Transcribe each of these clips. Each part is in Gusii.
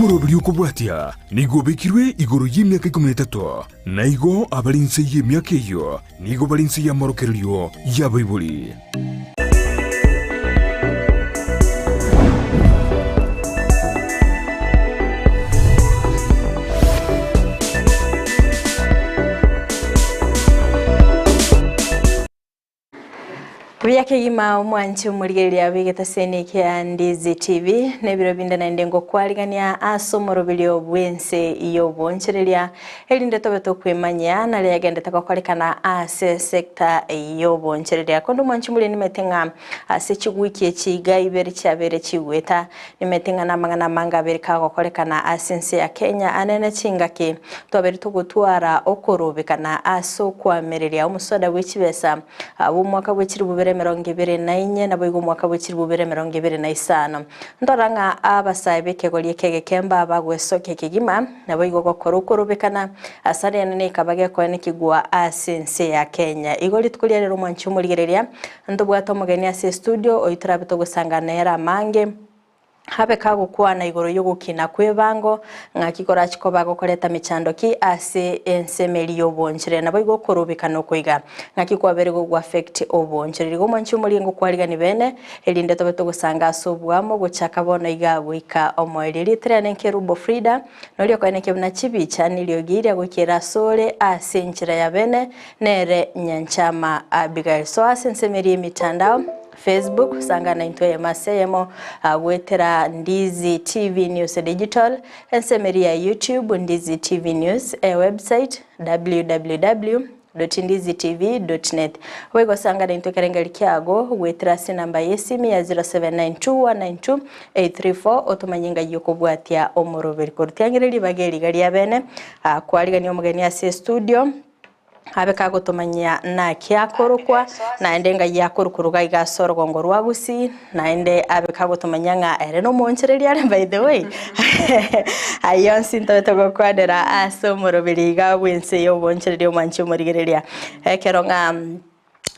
Omoroberi okobwatia nigo obekirwe igoro y'emiaka ikomi na etato, na igo abare inse y'emiaka eyio nigo bare inse y'amorokererio y'abaibori. Buya kegima omwanchi omorigereria bw'egetaseni kia Ndizi TV nebiro binde naende ngokwarigania ase omoroberio bw'ense y'obonchereria erinde tobe tokwemanyia naria yagendete gokorekana ase sector y'obonchereria. Konde omwanchi omorigereria nimanyete ng'a ase chigwiki echi iga ibere chiabeire chigweta nimanyete ng'a namang'ana amange abere kagokorekana ase ense ya Kenya anene chingaki twabeire togotwara okorobekana ase okoamereria omoswada bwe chibesa bw'omwaka bwe chilifu bibere emerongo ebere na inye naboigo omwaka bwe chilifu bibere emerongo ebere na isano. Ndora ng'a abasae b'ekegori eke egekemba bagwesokia kegima, naboigo gokora okorobekana ase aria nekaba gekoenekigwa ase ense ya Kenya. Igo rituko ria rero omwanchi omorigereria, ntobwate omogeni ase estudio oyio torabe togosanga nere amange, Abe kagokwana igoro y'ogokina kw'ebango, ng'aki korache koba gokoreta mechando ki ase ensemeri y'obonchore, naboigo okorobekana okoiga, ng'aki kwabere gogo affect obonchore. Rigo omwanchi omoriengo kwarigani bene, erinde tobe togosanga ase oboamo gochaka bono iga goika omoerio. Erieta riane Nkerubo Frida, noria okoenekia buna chibicha neriogi riria goikera asore ase enchera ya bene, nere Nyanchama Abigail. So ase ensemeri y'emitandao. Facebook, sanga naintwe eyemo ase eyemo goetera Ndizi TV News Digital, ensemeri ya YouTube Ndizi TV News, ewebsite www.ndizitv.net. Boigo sanga naintwe ekerengeri kiago goetera ase enamba y'esimi ya 0792192834 otomanye ngai okobwatia omoroberi. Korutiang'ire ribaga eri iga riabene, kwarigania omogeni ase estudio. Abe kagotomanyia naki akorokwa, naende ngai akorukuruga iga ase orogongo rwa Gusii, naende abe kagotomanyia ng'a ere nomoonchereria are by the way. Ayio onsi ntobe togokwanera ase omoroberi iga bw'ense y'oboonchereria omwanchi omorigereria. Ekero ng'a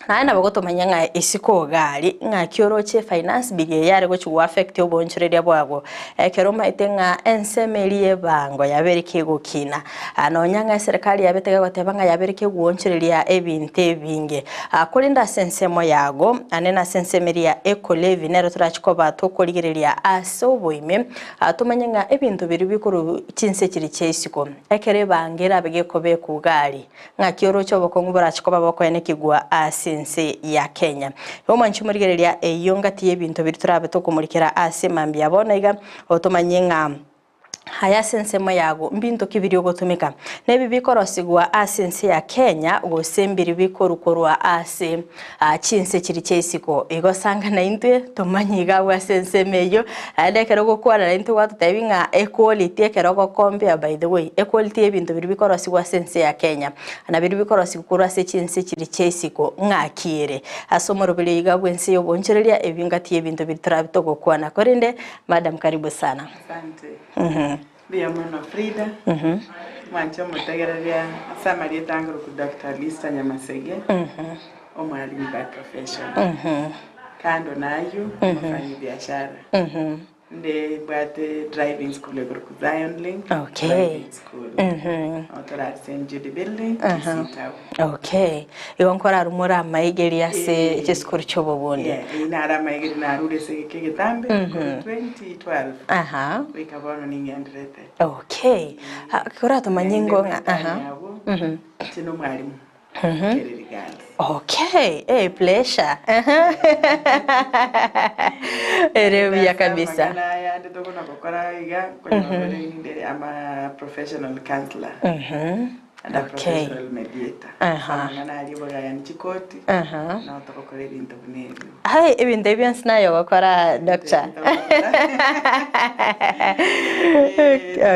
naye nabo ogotomanyia ng'a isiko iga aria, ng'aki oroche efinance bill eye yare gochi go affect oboonchoreria bwago. Ekero omanyete ng'a ensemo eria y'ebango yabeire kegokina, nonya ng'a eserekari yabete gegoteba ng'a yabeire kegoonchoreria ebinto ebinge. Korende ase ensemo yago, naende nase ensemo eria ya eco levy nero torachi koba tokorigereria ase oboime, tomanye ng'a ebinto biria bikorwa chinse chiria chia isiko, ekero ebango erabe gekobekwa iga aria, Ng'aki oroche obokong'u borache koba bokoenekigwa ase ense ya Kenya. Igo mwanche morigereria eyio ngati y'ebinto biria torabe tokomorikera ase mambia bono iga, otomanye ng'a aya ase ensemo yago mbinto ki biria ogotumeka. Nebi bikorosigwa ase ense ya Kenya gose mbiri bikorwa korwa ase chinse chiria chia isiko. Igo sanga naintwe tomanye iga abwo ase ensemo eyio, naende ekero ogokwana naintwe gwatotebia ng'a equality ekero ogocompare by the way, equality y'ebinto biria bikorosigwa ase ense ya Kenya na biria bikorosigwa korwa ase chinse chiria chia isiko ng'aki ere. Ase omoroberi oyo iga bw'ense y'obonchoreria ebi ngati y'ebinto biria torabe togokwana. Korende madam karibu sana. Asante. Mbuya mono Frida, mwanche omotegereria ase amarieta angoroku Doctor Lisa Nyamasege, omwalimu by profession. Kando na ayio, omofanyi biashara. Nde mbwate driving school egoroku Zion Link Okay. Driving School. Nabo tore ase St. Jude Building, Kisii Town. Okay. Igo nkorarumore amaegeri ase chisukuru chi'obobundi. Yeah, eyio naro amaegeri narure ase egeka egetambe korwa 2012 Aha. goika bono ning'enderete. Okay. Ah, koratomanye Naende ngo ng'a maitani aha. abwo, inche nomwalimu Kereri Girls. Okay, eh, pleasure. Ere buya kabisa. Amang'ana aya ande tokona gokora iga, nkonyora kore ninde ama professional counselor. And a Okay. professional mediator. Aha. Amang'ana aria obogayani chikoti, Aha. nabo togokora ebinto buna ebio. Hai, ebinto ebio bionsi naye ogokora doctor.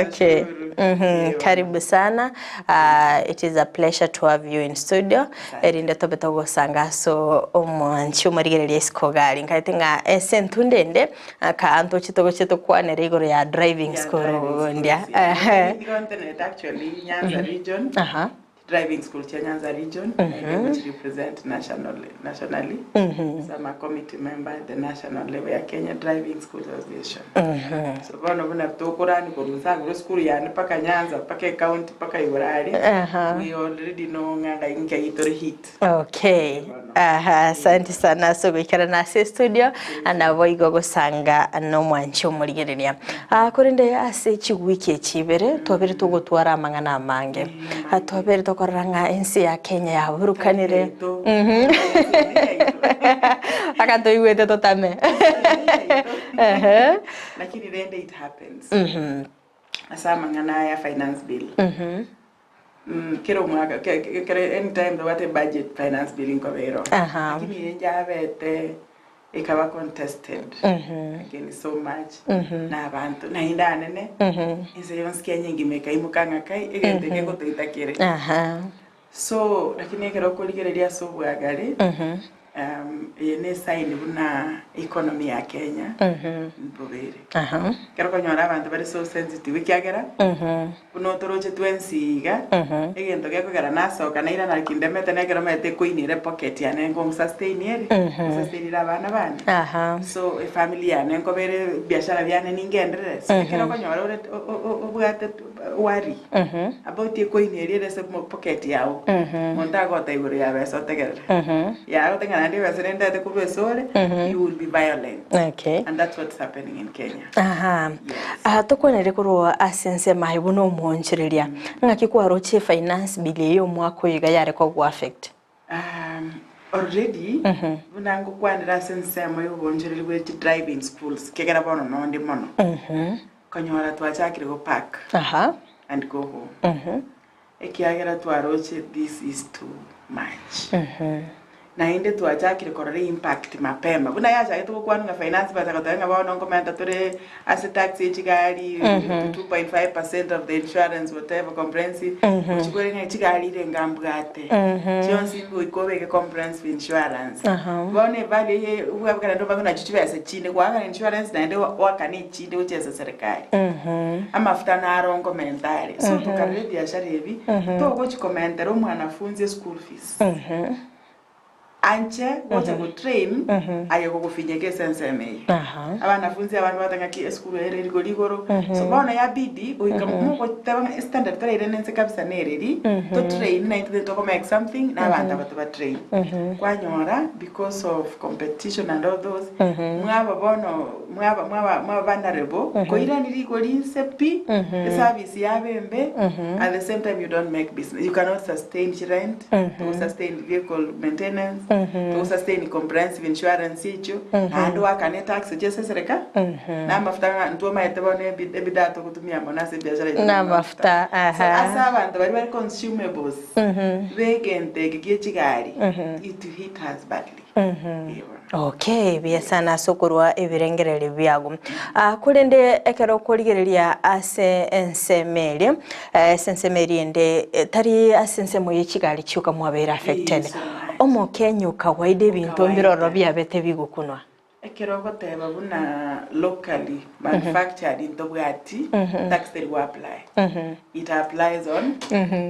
Okay. nashukuru. Mhm. Eyo. Karibu sana. Uh, it is a pleasure to have you in studio. Erinde tobe togosanga ase omwanchi omorigereria isiko gari. Nkaete ng'a ase entunde ende aka ntoche togochia tokwanere igoro ya driving Yeah, school driving schools, ndia. yeah. Nigo ntenenete actually Nyanza region. Aha. Driving school chia Nyanza region naende gochi represent nationally, nationally. So I'm a committee member at the national level ya Kenya Driving Schools Association. So bono buna tokorani korwa inse agwo esukuru yane mpaka Nyanza mpaka ecounty mpaka igoro aria we already know ng'a ng'ai nkai tore hit. Okay. Aha, asante sana ase ogoikarana ase estudio nabo igo gosanga nomwanchi omorigereria. Ah, korende ase chiwiki echi ibere twabere togotwara amang'ana amange. Ah, twabere tokorora ng'a ense ya Kenya yaburukanire. Mpaka toigwete totame. Ehe. Lakini rende it happens. Ase amang'ana aya finance bill. Kera omwaka kera anytime tobwate ebudget finance bill nkoba ero. Lakini eye njabete ekaba contested again so much na abanto naende anene ense yonsi Kenya engima ekaimoka ng'a kai egento eke egotoita kere. So lakini ekero okorigereria ase obwagare eye ne esign buna economy ya Kenya mbobe ere. Ekero okonyora abanto bare so sensitive ekiagera buna otoroche twensi iga, egento gekogera nasoka nairana kindemete nekero omanyete ekoinire epocket yane nko sustain ere, nko sustain ere abana bane. So efamily yane nkobere ebiashara biane ningenderere. So ekero okonyora ore obwate worry about ekoini eria ere ase pocket yago, monto agota igoro ya besa otegerere. Yaya goteba ng'a naende ebesa nendete korwa ase ore, you will be violent. Okay. And that's what's happening in Kenya. Aha. Yes. Ah, tokwanere korwa ase ensemo aye buna omwonchoreria, ng'aki kwaroche finance bill eye omwaka oyo iga yare kogo affect? Already buna ngokwanera ase ensemo ya obonchoreri bwe chi driving schools ekiagera bono nonde mono, konyora twachakire go park and go home, ekiagera twaroche this is too much. Naende twachakire korora impact mapema, buna yachagete gokwanwa ng'a finance bacha goteba ng'a bono nkomenta tore ase tax ye chigari 2.5% of the insurance whatever comprehensive, gochi kore ng'a chigari ire enga mbwate, chionsi goika obeke comprehensive insurance. Bono evalue eye obwabekana naende obang'e nachio chibesa chinde goakana insurance naende oakane echinde gochia ase serikali. Amafuta naro nkomenta are, so tokarora ebiashara ebi, togochi komentera omwanafunzi eschool fees. Anche gocha go train aye gogofinyeka ase ensemo eye. Abanafunzi abande bagoteba ng'aki esukuru ere rigori igoro. So bono yabidi goika mogoteba ng'a estandard torairane inse kabisa nereri, to train naintwe tari toko make something na abanto aba toba train. Kwanyora because of competition and all those, mwaba bono mwaba mwaba mwaba vulnerable koirani rigori inse pi, eservice yaba embe, at the same time you don't make business, you cannot sustain chirent. To sustain vehicle maintenance, to sustain comprehensive insurance echio, naende oakane etax echio ase esereka, na amafuta ng'a intwe omanyete bono ebi- ebidhaa togotumia mono ase ebiashara yaito na Namafuta, So aha. ase abanto baria bare consumables ba egento eke gie chigari, it hit us badly. Eeh bono. Okay, buya sana ase okorwa ebirengererio biago. Ah, korende ekero okorigereria ase ensemo eria, eh, ase ensemo eria ende eh, tari ase ensemo ye chigari chioka mwabeire affected. so much. Omokenya okawaida ebinto mbiroro Kawaida. biabete bigokunwa. Ekero ogoteba buna locally manufactured ntobwati tax teri go apply. It applies on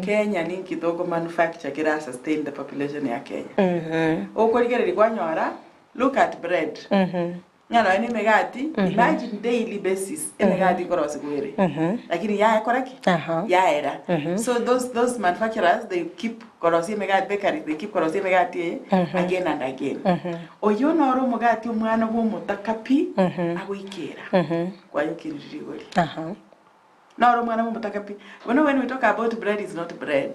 Kenya ninki toko manufacture kera sustain the population ya Kenya. Okorigereria kwanyora look at bread. Ng'a nonya na emegati imagine daily basis emegati nkorosigwa ere. Lakini yakora ki? Yaera. So those manufacturers they keep korosia emegati bakeries they keep korosia emegati eye again and again. Oyio noro omogati omwana bwa omotaka pi agoikera kwayokirire rigori. Noro omwana bwa omotaka pi. Bono when we talk about bread is not bread.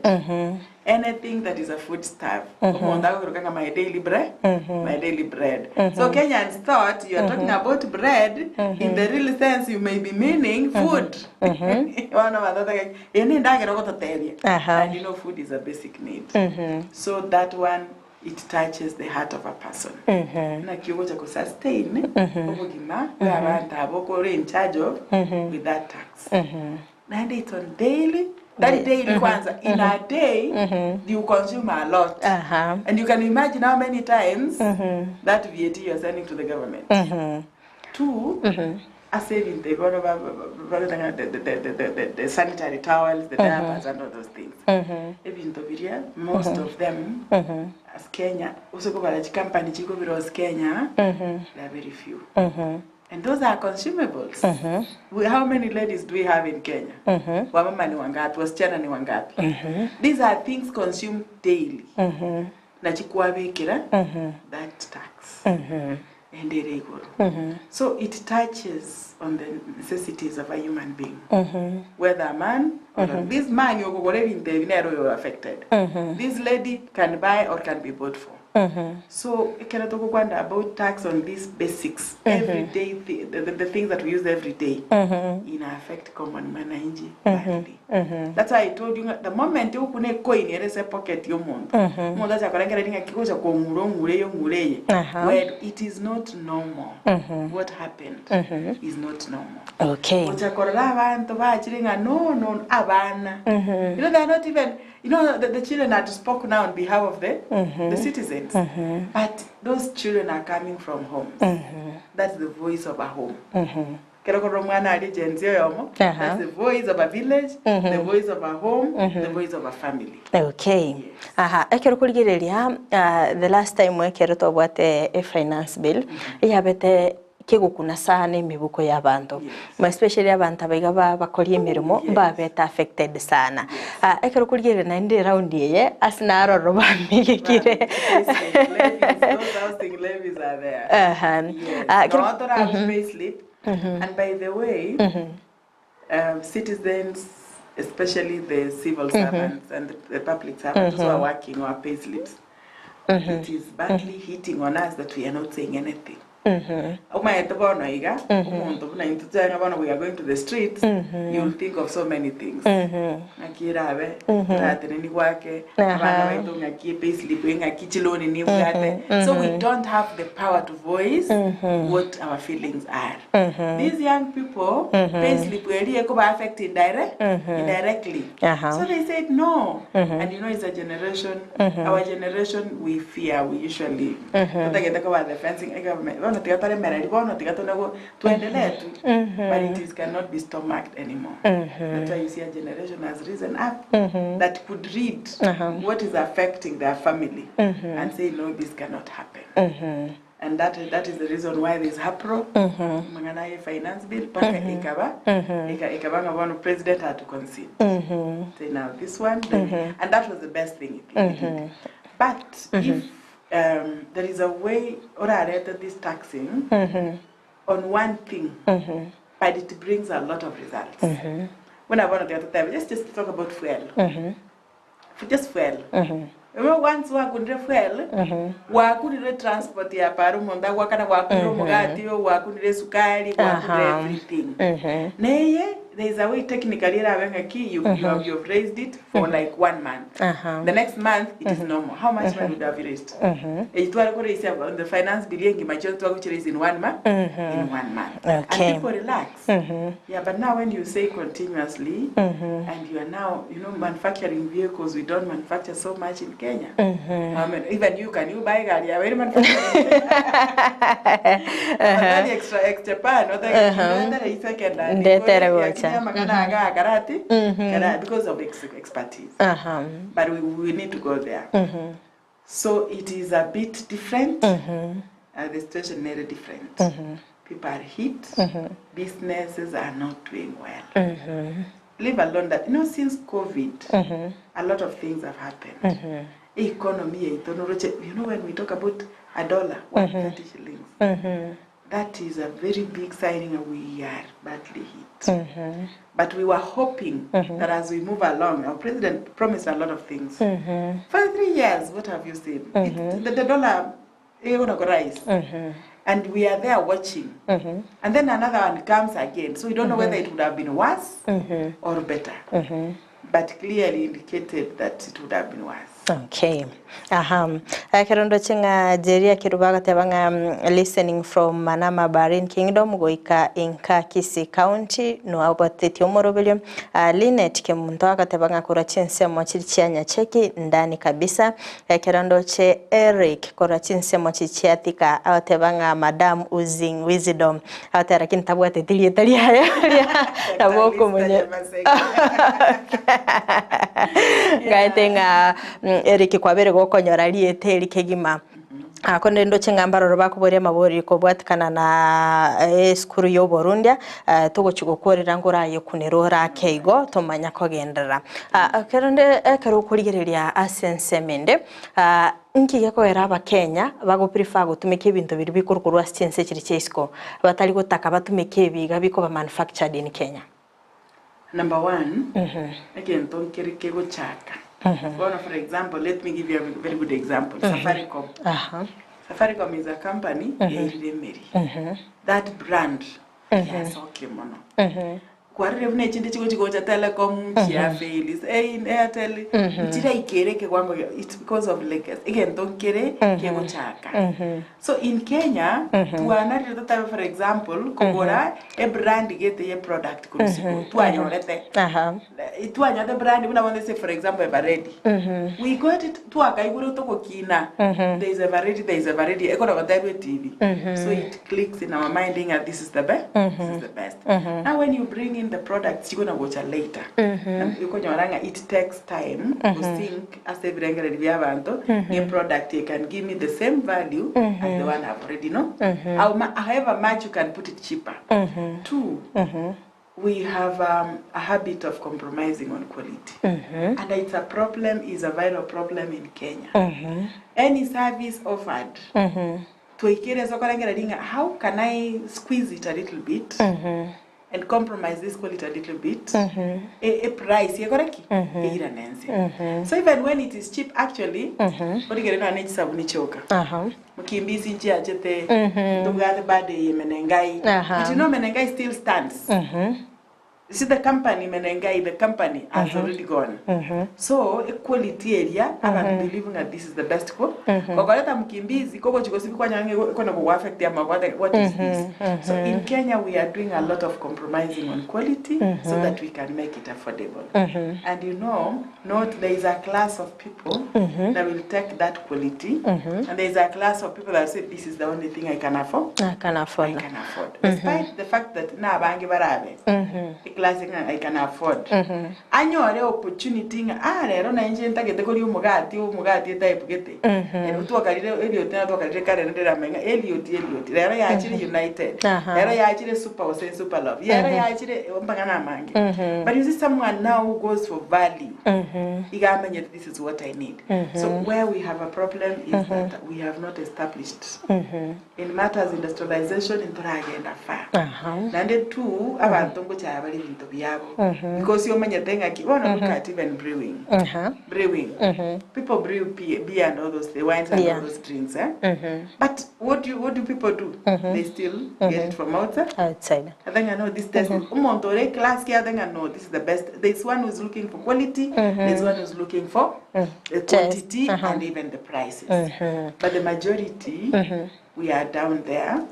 Anything that is a food stuff. Omonto agokeroka ng'a my daily bread, my daily bread. So Kenyans thought you are talking about bread in the real sense you may be meaning food. Bono abanto bataka eye na endagera ogototebia. And you know food is a basic need. So that one it touches the heart of a person. Naki ogocha ko sustain obogima bwa abanto abo okore in charge of with that tax. Naende it's on daily, tari daily kwanza, in a day you consume a lot. And you can imagine how many times that VAT you are sending to the government. Two, Ase ebinto ebi bono ba- ba- ba- ba- the, the, the, the, the, the sanitary towels, the diapers and all those things. Ebinto biria, most of them, as Kenya, ose kobara chikampani chikobira ase Kenya, they are very few. And those are consumables. How many ladies do we have in Kenya? Wamama ni wangapi? Wasichana ni wangapi? These are things consumed daily. Na chikwabekera that tax. Ende ere igoro. So it touches on the necessities of a human being. Whether a man or a, this man yokogora ebinto ebi nero oyo affected. This lady can buy or can be bought for. So ekero togokwanda about tax on these basics, everyday the things that we use every day, ina affect common mwananchi badly. That's why I told you the moment ukune coin ere se pocket yomuntu. Omonto acha korengera ringa kikocha kong'ura ong'ure yong'ure ye. When it is not normal. What happened is not normal. Ocha korora abantu bachire ng'a no no abana. You know they are not even you know the children had spoken now on behalf of the citizens. But those children are coming from homes. That's the voice of a home. Kero koro mwana ari Gen Z oyomo. That's the voice of a village, the voice of a home, the voice of a family. Okay. Aha, ekero kurigereria the last time ekero twabwate a finance bill yabete kegukuna sana emibuko ya bantu. Ma especially abantu abaiga bakoria emirimo mbabete affected sana. Ekero kurigereria naende round eye ase naroro bamigekire. Those housing levies are there. Yes. No, other pay slip. And by the way, citizens, especially the civil servants and the public servants who are working or pay slips, it is badly hitting on us that we are not saying anything. Umaete bono iga, omonto buna intwe twenga bono we are going to the streets, you'll think of so many things. Ng'aki erabe, torateneni gwake, abana baito ng'aki pay slip, ng'aki chiloni nibwate. So we don't have the power to voice what our feelings are. These young people, pay slip eri ekoba affect indirectly. So they said no. And you know it's a generation, our generation, we fear, we usually, tutagete kwa the fencing, government, bono tiga twaremereri bono tiga tunego tuendelee tu. But it is cannot be stomached anymore. That's why you see a generation has risen up that could read what is affecting their family and say, no, this cannot happen. And that is the reason why there's HAPRO, Mangana finance bill, paka ikaba, ikaba nga president had to concede. Say now this one, then, and that was the best thing it did. But if there is a way, or this taxing on one thing, but it brings a lot of results. When I want to tell let's just talk about fuel. Just fuel. Remember once wakunire fuel, wakunire transport ya paru monda wakana wakunire mugati, wakunire sukari, wakunire everything. Neye, there is a way technically key you've raised it for like 1 month. The next month it is normal. How much money would have you raised? It was on the finance bill raise in 1 month. In 1 month. Okay. And people relax. Yeah, but now when you say continuously, and you are now, you know, manufacturing vehicles, we don't manufacture so much in Kenya. I mean, even you can you buy gari? Very manufacturing. Extra Japan, because of expertise. But we need to go there. So it is a bit different. The situation is very different. People are hit. Businesses are not doing well. Leave alone that, you know, since COVID, a lot of things have happened. Economy, you know, when we talk about a dollar, 130 shillings, that is a very big sign that we are badly hit. But we were hoping that as we move along, our president promised a lot of things. For 3 years, what have you seen? The dollar is going to rise. And we are there watching. And then another one comes again. So we don't know whether it would have been worse or better. But clearly indicated that it would have been worse. Okay. Aha. Ekero ndoche ng'a Jeria Kerubo agateba ng'a listening from Manama Bahrain Kingdom goika inka Kisii County no abwatetie omoroberio. Ah, Linet Kemunto agateba ng'a korwa chinsemo chiri chia Nyacheki ndani kabisa. Ekero ndoche Eric korwa chinsemo chiri chia Thika agateba ng'a Madam Oozing Wisdom agateba lakini tabwateti rieta riaye nabo okomonye Ngaete ng'a Eric kwabere gokonyora rieta eri kegima. Korende ndoche ng'a mbaroro bakoboria amabori kobwatikana na esukuru ya oborundia, togochia gokworera ngorayekunere orake igo tomanya kogenderera. Korende ekero okorigereria ase ensemo ende, nki gekogera abakenya bago prefer gotumeka ebinto biria bikorwa korwa ase chinse chiria chia isiko, batari gotaka batumeke ebi iga bikoba manufactured in Kenya? Number one, egento nkere kegochaka. Bono for example, let me give you a very good example, Safaricom. Safaricom is a company yairire emeri. That brand yasokire mono. Kwarire buna echinde chigochi gocha Telecom, chiafail, Airtel, nchiraikere ekewango gia it's because of legacy. Egento nkere kegochaka. So in Kenya, twanarire totabe for example, kogora ebrand gete ye product korwa isiko, twanyorete. Twanyorete brand buna bono say for example Eveready. We got it twakaigure togokina, there is Eveready, there is Eveready, ekero gotebwa etv. So it clicks in our mind ng'a this is the be, this is the best. Now when you bring in the products chikona gocha later, okonyora ng'a it takes time go sink Ase ebirengererio bi'abanto, ng'a eproduct eye can give me the same value as the one I've already know. How ma- however much you can put it cheaper. Two, we have a habit of compromising on quality. And it's a problem, is a viral problem in Kenya. Any service offered, twaikire ase okorengereria ng'a how can I squeeze it a little bit and compromise this quality a little bit e, e price ekore ki eirane ense so even when it is cheap actually origere nonya ne chisabuni chioka mokimbizi nchiachete ntobwate bado eye Menengai but you know Menengai still stands You see the company Menengai the company has already gone so equality eria abanto believe ng'a this is the best ko gokoreta mkimbizi kogochi gosibi kwanyora ng'a ekona kogo affect amagwa what is this so in Kenya we are doing a lot of compromising on quality so that we can make it affordable and you know not there is a class of people that will take that quality and there is a class of people that say this is the only thing I can afford I can afford. I can afford. Despite the fact that nabange barabe eclass ng'a I can afford. Anyore opportunity ng'a ah rero nainche ntagete koria omogati omogati etype gete. Ero twakarire Elliot naro twakarire kare rende ramenya ng'a Elliot Elliot rero yachire United. Rero yachire super gose super love. Rero yachire amang'ana amange. But you see someone now who goes for value. Iga amanyete this is what I need. So where we have a problem is that we have not established in matters industrialization ntoragenda far. Naende two, abanto ngochaya bare ebinto biabo because omanyete ng'aki bono look at even brewing. Brewing. People brew beer and all those the wines and all those drinks eh? But what do what do people do? They still get it from outside. Outside. I think I know this test. Omonto ore class kia I think I know this is the best. There's one who's looking for quality, there's one who's looking for the quantity and even the prices. But the majority, we are down there.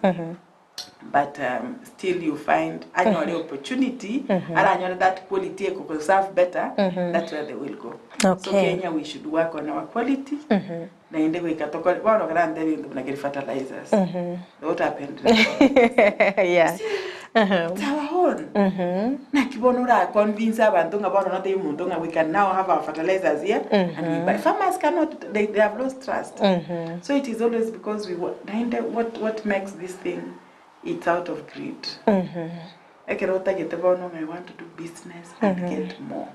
But still you find anyore opportunity, aranyore that quality eko serve better, that's where they will go. So Kenya we should work on our quality. Naende goika tokore bono grant ebinto buna keri fertilizers. What happened? It's our own. Naki bono ora convince abanto ng'a bono notebie omonto ng'a we can now have our fertilizers here and we buy. Farmers cannot, they have lost trust. So it is always because we wa- naende what, what makes this thing it's out of greed. Ekero otagete bono ng'a I want to do business and get more.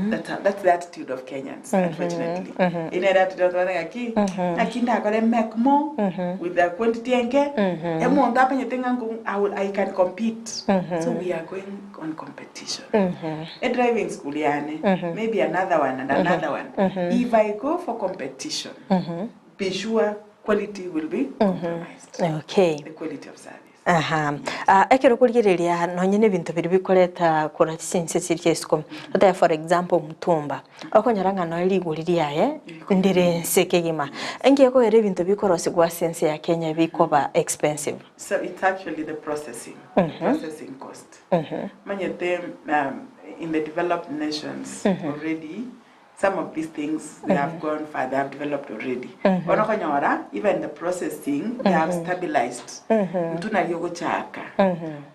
That's, that's the attitude of Kenyans, unfortunately. Ere nere attitude otobate ng'aki, ng'aki ndakore make more with the quantity enke, omonto amanyete ng'a nko I will, I can compete. So we are going on competition. A driving school yane, maybe another one and another one. If I go for competition, be sure quality will be compromised. Okay. The quality of service. Aha. Ah, ekero okorigereria nonye na ebinto biria bikoreta korwa chinse chiria isiko, totebe for example omutumba, okonyora ng'a noe rigori riaye ndire nse kegima. Enki gekogera ebinto bikorosigwa ase ense ya Kenya bikoba expensive? So it's actually the processing, the processing cost. Omanyete in the developed nations already some of these things they have gone far, they have developed already. Bono okonyora even the processing they have stabilized. Intwe nari ogochaka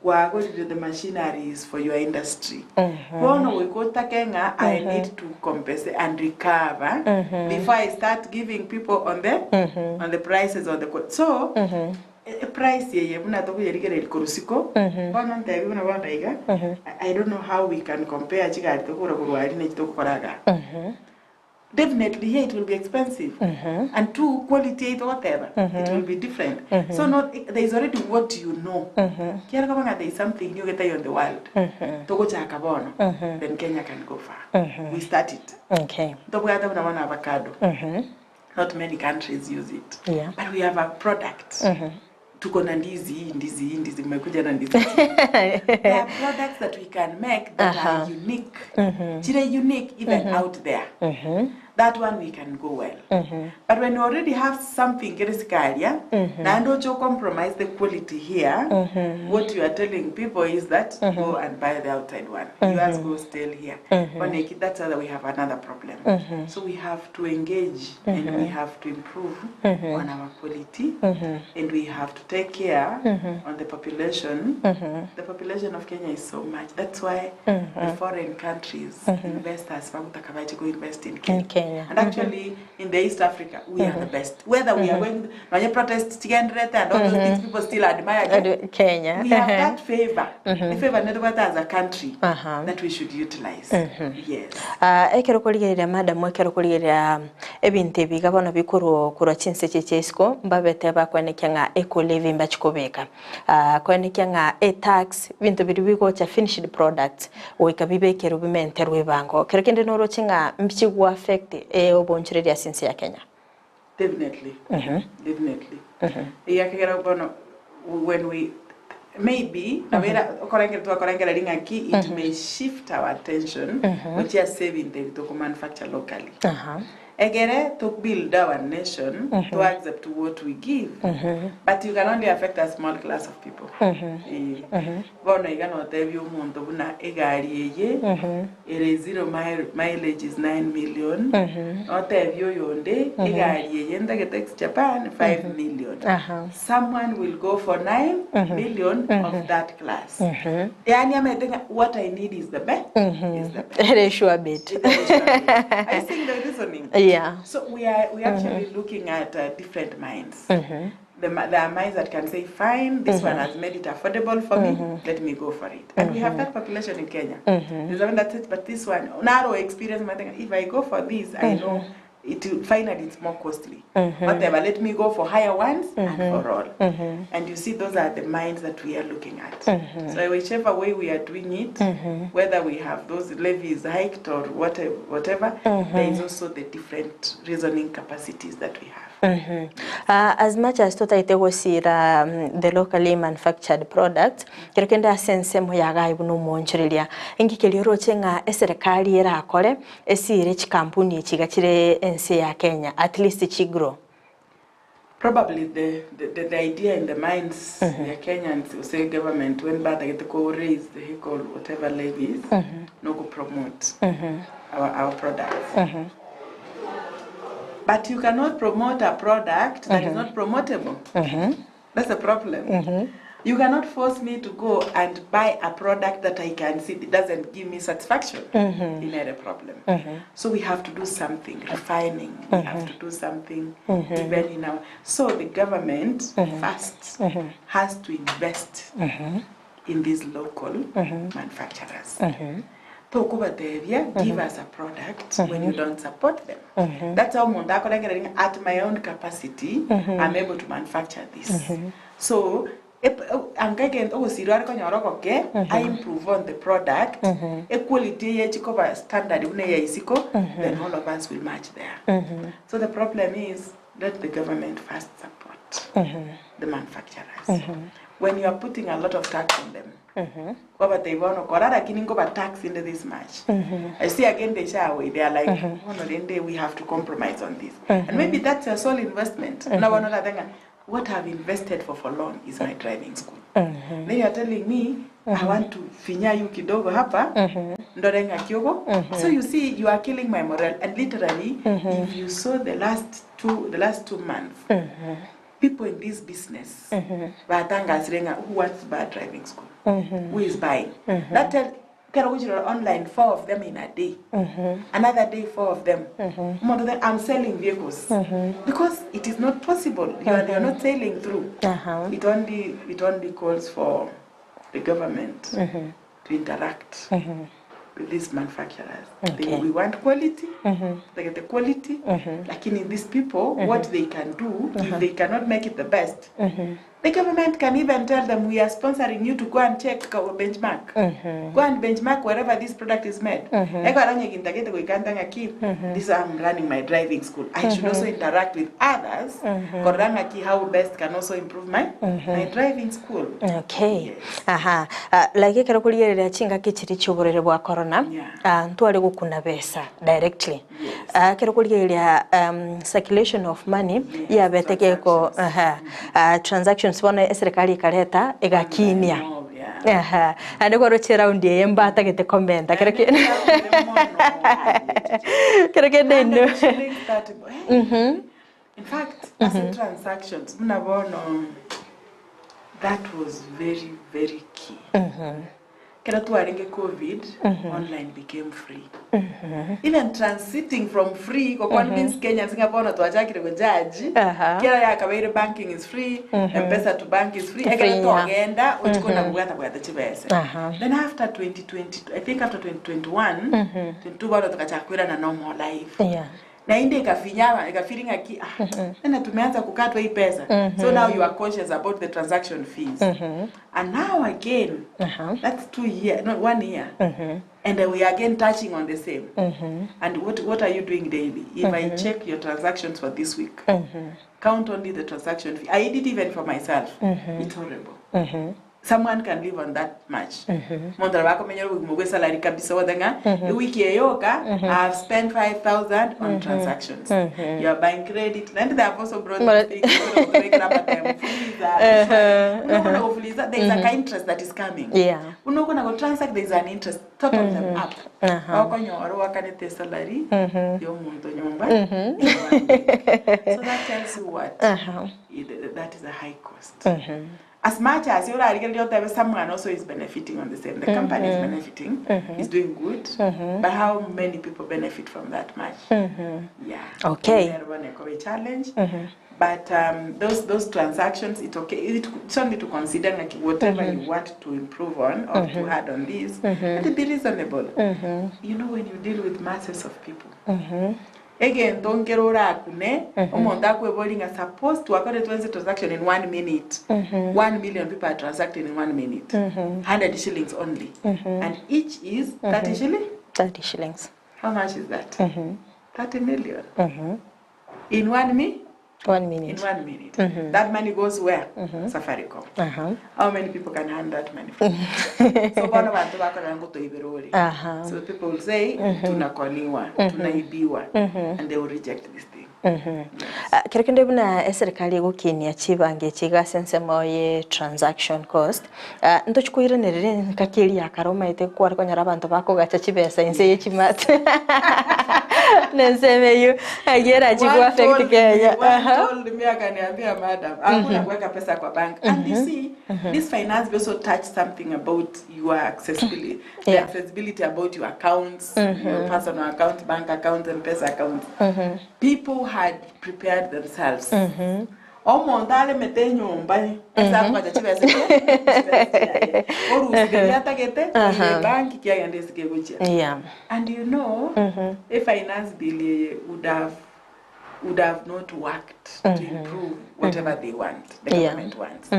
kwagorire the machineries for your industry. Bono goika otake ng'a I need to compensate and recover before I start giving people on the on the prices on the so Eprice eye buna tokoyerigereria korwa isiko, bono ntebi buna bono iga, I don't know how we can compare chigari tokogora korwa aria na echi togokora igaa. Definitely here it will be expensive and two quality eye togoteba it will be different. So not there is already what you know. Kiara koba ng'a there is something new getaiyo in the world, togochaka bono, then Kenya can go far. We start it. Ntobwate buna bono avocado. Not many countries use it. Yeah. But we have a product. Tuko na ndizi hii, ndizi hii, ndizi mmekuja na ndizi. There are products that we can make that are unique. Chire unique even out there. That one we can go well. But when you already have something kere sikaria, naende oche compromise the quality here, what you are telling people is that go and buy the outside one. Yours go still here. Bono eki, that's why we have another problem. So we have to engage and we have to improve on our quality and we have to take care on the population. The population of Kenya is so much. That's why the foreign countries, investors, bagotaka bache go invest in Kenya. In Kenya. And actually, in the East Africa, we are the best. Whether we are going, nonye protest chigenderete and all those things, people still admire Kenya. Kenya. We have that favor. The favor netobwate as a country that we should utilize. Yes. Ah, ekero okorigereria madam ekero okorigereria ebinto ebi iga bono bikorwa korwa chinse echi chia isiko mbabete bakwenekia ng'a eco levy mbachi kobeka. Ah, koenekia ng'a etax ebinto biria bigocha finished products goika bibekerwe bimenterwe ebango. Kero kende noroche ng'a mbichi go affect obonchoreria ase ense ya Kenya. Definitely, definitely. Ekiagera bono when we maybe nabo era okorengera twakorengera ring'aki it may shift our attention gochia ase ebinto ebi toko manufacture locally. Ekere to build our nation to accept what we give but you can only affect a small class of people. Eh, Bono iga notebie omonto buna egari eye ere zero mileage is 9 million, notebie oyonde egari eye ntagete ex Japan 5 million. Someone will go for 9 million of that class. Yaani amaete ng'a what I need is the best. Is the best. Ere sure bet. Are you seeing the reasoning? Yeah. So we are we actually looking at different minds. The, there are minds that can say, fine, this one has made it affordable for me, let me go for it. And we have that population in Kenya. There's one that says, but this one, narrow experience, my thing, if I go for this, I know it will, finally it's more costly. Whatever, let me go for higher ones and for all. And you see, those are the minds that we are looking at. So whichever way we are doing it, whether we have those levies hiked or whatever, whatever, there is also the different reasoning capacities that we have. As much as totaete gosira the locally manufactured products, kero kende ase ensemo ya iga buna omoonchoreria, enki keria oroche ng'a eserekari erakore esire chikampuni echi iga chire ense ya Kenya at least chigrow? Probably the idea in the minds ya Kenyans gose government when batagete ko raise the heck or whatever levies, no go promote our products. But you cannot promote a product that is not promotable. That's a problem. You cannot force me to go and buy a product that I can see it doesn't give me satisfaction. In a problem. So we have to do something, refining. We have to do something even in our... So the government first has to invest in these local manufacturers. Tokobatebia, give us a product when you don't support them. That's how mundu akorengereria at my own capacity, I'm able to manufacture this. So, anga ogosirwa are konyora ogoke, I improve on the product, e quality ye chikoba standard buna ya isiko, then all of us will match there. So the problem is, let the government first support the manufacturers. When you are putting a lot of tax on them, kwabatebia bono kora lakini nkoba tax inde this much. I see again they shy away. They are like, bono rende we have to compromise on this. And maybe that's your sole investment. Na bono oratebe ng'a what I've invested for for long is my driving school. Then you are telling me I want to finya you kidogo hapa ndore ng'aki ogo. So you see you are killing my morale and literally if you saw the last two the last 2 months people in this business batangasire ng'a who wants to buy a driving school who is buying that tell kero gochirora online four of them in a day another day four of them omonto then I'm selling vehicles because it is not possible you are not sailing through it only calls for the government to interact with these manufacturers. We want quality, they get the quality. Lakini these people, what they can do, if they cannot make it the best, the government can even tell them we are sponsoring you to go and check our benchmark. Go and benchmark wherever this product is made. Eko aranye gintagete goikanta ng'aki, this I'm running my driving school. I should also interact with others. Korora ng'aki how best can also improve my driving school. Okay. Aha. Like ekero korigereria chingaki chiri chioborere bwa corona, ntware gokuna besa directly. Ekero korigereria circulation of money yabete geko aha. Transactions bono eserikali ekareta egakinia. Oh, yeah. Aha. Ande kwaroche round eye mbatagete komenta kero kero kende ino. Shillings 30. Hey. In fact, as a transactions, muna bono, that was very, very key. Kera twarenge COVID, online became free. Even transiting from free, go convince Kenyans nga bono twachakire go judge. Kera yakabaire banking is free, M-Pesa to bank is free. Free, Ekera togenda, uchikona kubwata bwata chibese. Then after 2020, I think after 2021, 22 bono tukachakwira na normal life. Na inde ikafinyama ikafiringa ki ah, tena tumeanza kukatwa hii pesa so now you are conscious about the transaction fees and now again that's 2 year no one year and we are again touching on the same and what are you doing daily if I check your transactions for this week count only the transaction fee I did even for myself it's horrible someone can live on that much mundu abakomenyera obogima bwa salary kabisa othenga wiki eyoka I have spent 5000 on transactions you are buying credit and they have also brought Fuliza there is a interest that is coming unokona go transact there is an interest total them up okonyora wakanete salary yomuntu nyumba in one week. so that tells you what that is a high cost as much as you're already someone also is benefiting on the same the company is benefiting is doing good but how many people benefit from that much yeah There a challenge but those transactions it's okay it's only to consider like whatever you want to improve on or to add on this let it be reasonable you know when you deal with masses of people egento nkero orakune omonto akwebori ng'a suppose twakore twense transaction in one minute 1 million people are transacting in one minute 100 shillings only and each is 30 shilling 30 shillings. how much is that 30 million in one me One in minute. one minute that money goes where Safaricom how many people can hand that money from so bono bantu bakora ngotoiberori so people will say tunakoniwa tunaibiwa and they will reject this thing Kero kende buna eserikali egokinia chibange chigase ensemo ye transaction cost ntochikoiranerere nkakeri akara omaete kware konyora abanto bakogacha chibesa inse ye chimate nenseme eyo agiera chigo One affect told me- Kenya one told me akaniambia madam hakuna kuweka pesa kwa bank and you see this finance also touch something about your accessibility the accessibility about your accounts your personal account bank accounts and pesa accounts people had prepared themselves omonto aremete enyomba ase akogacha chibesa orusigeria atagete oire banki kiagenda esike gochia and you know a finance bill would have not worked to improve whatever they want, the government wants.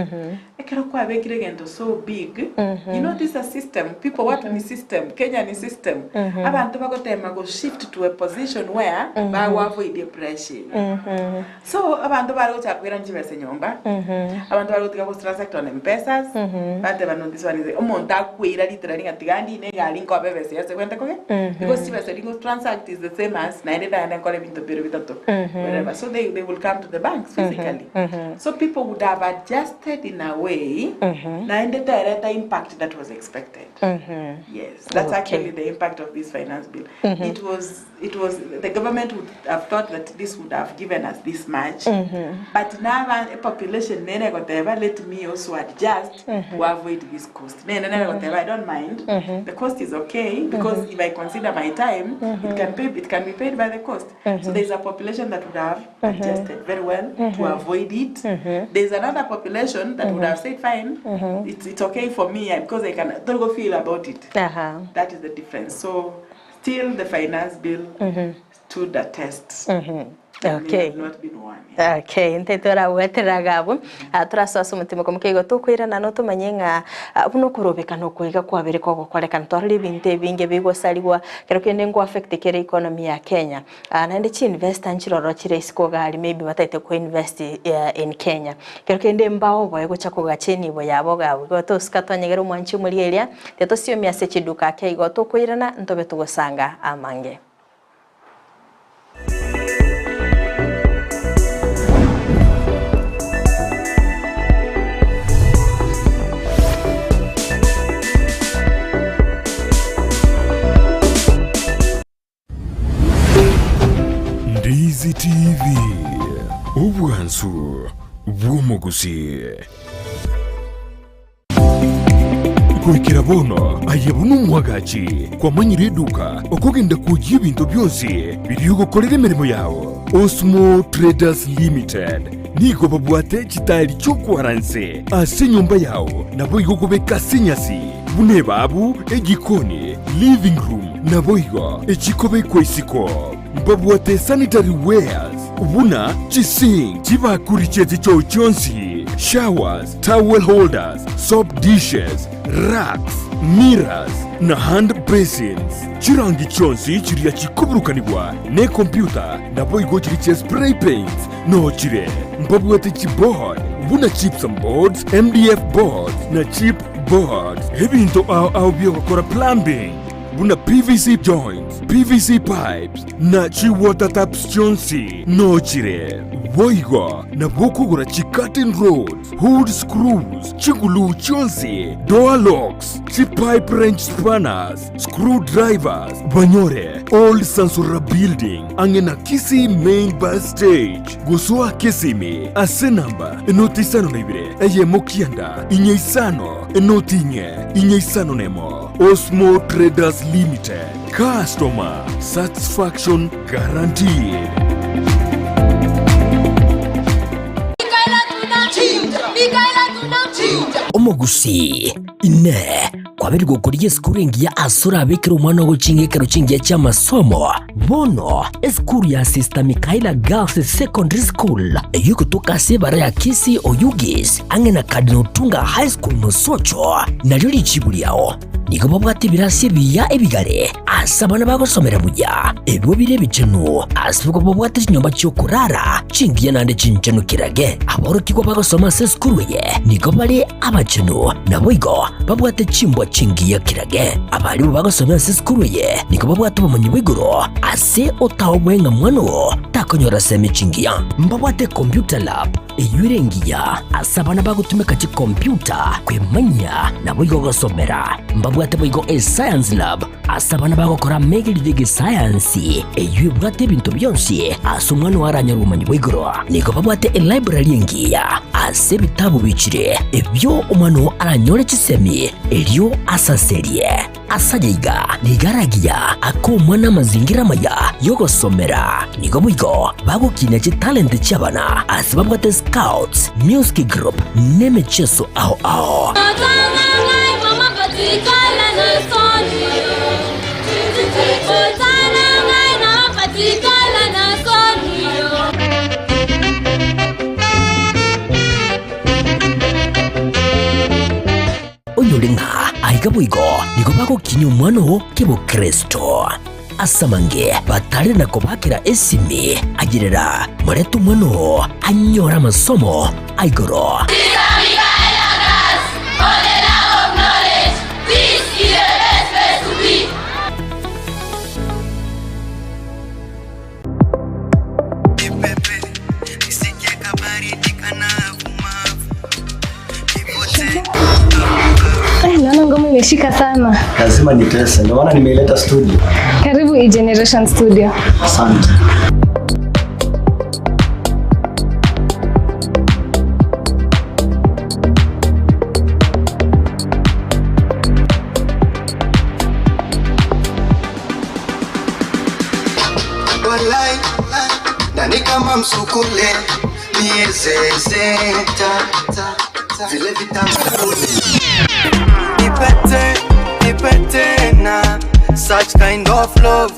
Ekero kwabekire egento so big, you know this is a system, people watu ni system, Kenya ni system. Abanto bagotema go shift to a position where bago avoid pressure. So abanto bare gochaka koirana chibesa nyomba, abanto bare gotiga go transact on M-Pesas, bateba no this one is omonto akweira literally ng'a tiga ndine egari nkobe ebesa eye ase gwente koge, because chibesa rigo transact is the same as naende naende nkore ebinto bire bitato, whatever. So they, they will come to the banks physically. So people would have adjusted in a way, naende tereta impact that was expected. Yes, that's actually the impact of this finance bill. It was, it was, the government would have thought that this would have given us this much, but now a population nere goteba, let me also adjust to avoid this cost. Nene nere goteba, I don't mind. The cost is okay because if I consider my time, it can pay, it can be paid by the cost. So there's a population that would have adjusted very well to avoid it. There's another population that would have said, fine, it's okay for me because I can don't go feel about it. That is the difference. So still the finance bill stood the test. It may have not been one. Yeah. Okay, nte torabwatera gabo turasoa omotima komokeigo tokoirana notomanye ng'a buna okorobeka nokoiga kwabere kogokorekana twarora ebinto ebinge bigosarigwa kero kende nko affect kere economy ya Kenya naende chi investor nchiroro chire isiko gari maybe bataete ko invest in Kenya kero kende mbao boe gocha kogacha enibo yabo gabo igo tosika twanyegera omwanchi omorigereria tetosiomia ase chiduka ake igo tokoirana ntobe togosanga amange. Ndizi TV, obwansu bw'omogusi. Goikera bono aye buna omwagachi kwamanyire eduka okogenda kojia ebinto bionsi biria ogokorera emeremo yao. Osmo Traders Limited nigo babwate chitari chi'okwaranse ase enyomba yao nabo igo okobeka ase enyasi buna ebabu, ejikoni, living room nabo igo echikobekwa isiko. Mbabwate sanitary wares buna chisink, chibakuri chie chichoo chionsi, showers, towel holders, soap dishes, racks, mirrors na hand basins. Chirangi chionsi chiria chikoburukanigwa ne computer nabo igo chiri chia spray paints no chire. Mbabwate chiboard buna gypsum boards, MDF boards na chip boards. Ebinto ao ao biogokora plumbing buna PVC joints, PVC pipes na chi water taps chionsi no chire. Boigo nabo okogora chi curtain rods, hood screws, chigulu chionsi, door locks, chi pipe wrench spanners, screwdrivers. Banyore Old Sansura Building ang'e na Kisii Main Bus Stage. Gosoa Kisimi ase namba enoti isano na ibere eyemo kianda inye isano enoti inye inye isano na emo. Osmo Traders Limited. Customer satisfaction guaranteed. Omogusii, Inee! Kwabeire gokorigia esukuru engiya ase orabekere omwana ogochinga ekero chingiya chi'amasomo? Bono, esukuru ya Sister Michaela Girls Secondary School, eyio egotoka ase ebara ya Kisii Oyugis, ang'e na Cardinal Otunga High School Mosocho, nario richibu riao. Nigo babwate ebirasi ebiya ebigare ase abana bagosomera buya, ebio bire ebichenu, ase igo babwate chinyomba chi'okorara chingiya naende chinchenu kirage. Aborokigwa bagosoma ase esukuru eye nigo bare abachenu, naboigo babwate chimbwa chingiya kirage. Abarimu bagosomera ase esukuru eye nigo babwate obomanyi bwa igoro ase otaoboe ng'a mwana oo takonyora semi chingiya. Mbabwate computer lab eyio ere engiya ase abana bagotumeka chikompyuta kwemanyia naboigo gosomera. Mbabwate boigo escience lab ase abana bagokora amegerio y'egesayansi eyio ebwate ebinto bionsi ase omwana oo aranyore obomanyi bwa igoro. Nigo babwate elibrary engiya ase ebitabu bichire ebio omwana oo aranyore chisemi erio asaserie. Ase aya iga nigo aragiya ake omwana amazingira amaya y'ogosomera. Nigo boigo bagokinia chitalenti chi'abana ase babwate scouts, music group, na emecheso ao ao. boigo nigo bagokinia omwana oo kebokristo. Ase amange batare na kobakera esimi, ayerera, morete omwana oo anyore amasomo a igoro. Naona ngoma imeshika sana. Lazima nitese, ndio maana nimeileta studio. Karibu E-Generation Studio. Asante. Walai, nani kama msukule miezezeta vile vitamkule nipete nipete na such kind of love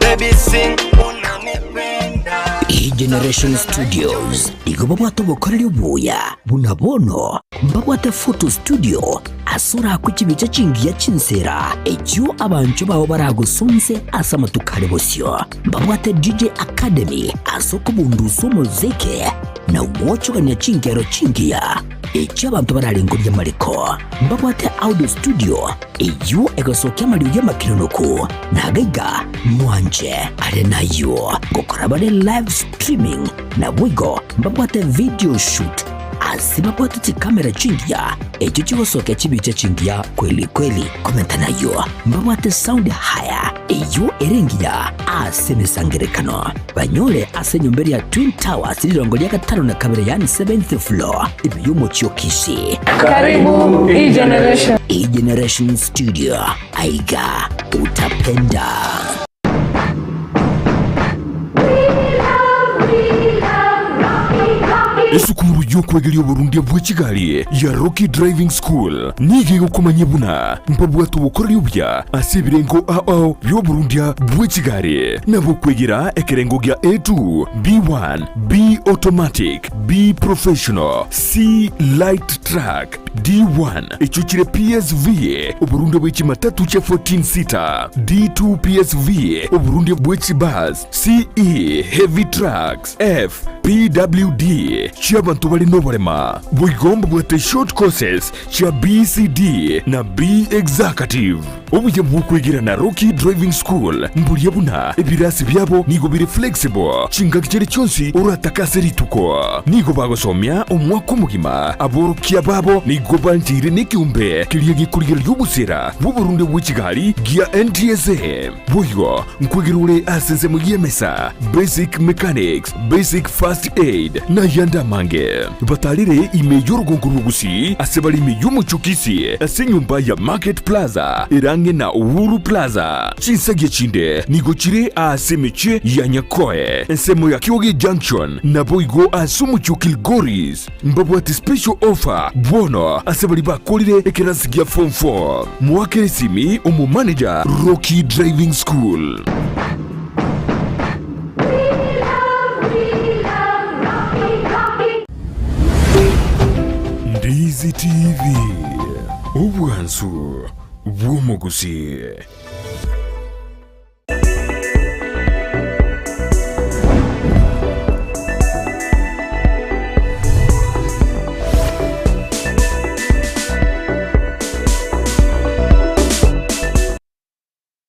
baby sing unanipenda E-Generation Studios nigo babwate obokoreri obuya buna bono mbabwate photo studio ase orakwe chibicha chingiya chinsera echio abanchwa bao baragosonse ase amatuko are bosio. Mbabwate DJ Academy ase okobundusa omozeke na gwochogania chingero chingiya echio abanto bararengorie amariko. Mbabwate Audio Studio eyio egosokia amariogi amakeronoku na gaiga mwanche are nayio gokora bare live streaming naboigo mbabwate video shoot Ase babwate chikamera chingiya, echio chigosokia chibicha chingiya kweli kweli. Komenta nayio, mbabwate sound haya eyio ere engiya ase emesangerekano. Banyore ase enyomba eria ya Twin Towers rirongo ria gatano na kabere yaani seventh floor ime y'omochie o Kisii. Karibu E-Generation. E-Generation Studio, aiga utapenda. Esukuru y'okwegeria oborundia bwe chigari ya Rocky Driving School nigo egokomanyia buna mbabwate obokoreri obuya ase ebirengo ao ao bi'oborundia bwe chigari. Nabo okwegera ekerengo gia A2, B1, B Automatic, B Professional, C Light Truck, D1 echio chire PSV, oborundia bwe chimatatu chia 14 seater, D2 PSV, oborundia bwe chibus, CE Heavy Trucks, F PWD chi'abanto bare noborema. Boigo mbabwate short courses chia BCD na B Executive. Obuya bw'okwegera na Rocky Driving School mboria buna ebirasi biabo nigo bire flexible chingaki chiria chionsi oratake ase rituko. Nigo bagosomia omwaka omogima, aborokia babo nigo bancheire nekeombe keria gekorigereria obosera bw'oborunde bwe chigari gia NTSA. Boigo nkwegera ore ase ensemo y'emesa, basic mechanics, basic first aid, na ayande amange. Batarire ime y'orogongo rw'Ogusii ase bare ime y'omochie o Kisii ase enyomba ya Market Plaza ere ang'e na Uhuru Plaza. Chinsagia chinde nigo chire aase emechie ya Nyakoe, ensemo ya Kioge Junction, naboigo ase omochie o Kilgoris. Mbabwate special offer bono ase baria bakorire ekerasi gia form 4. Moakere esimi omomanager Rocky Driving School. Ndizi TV, obwansu bw'omogusii.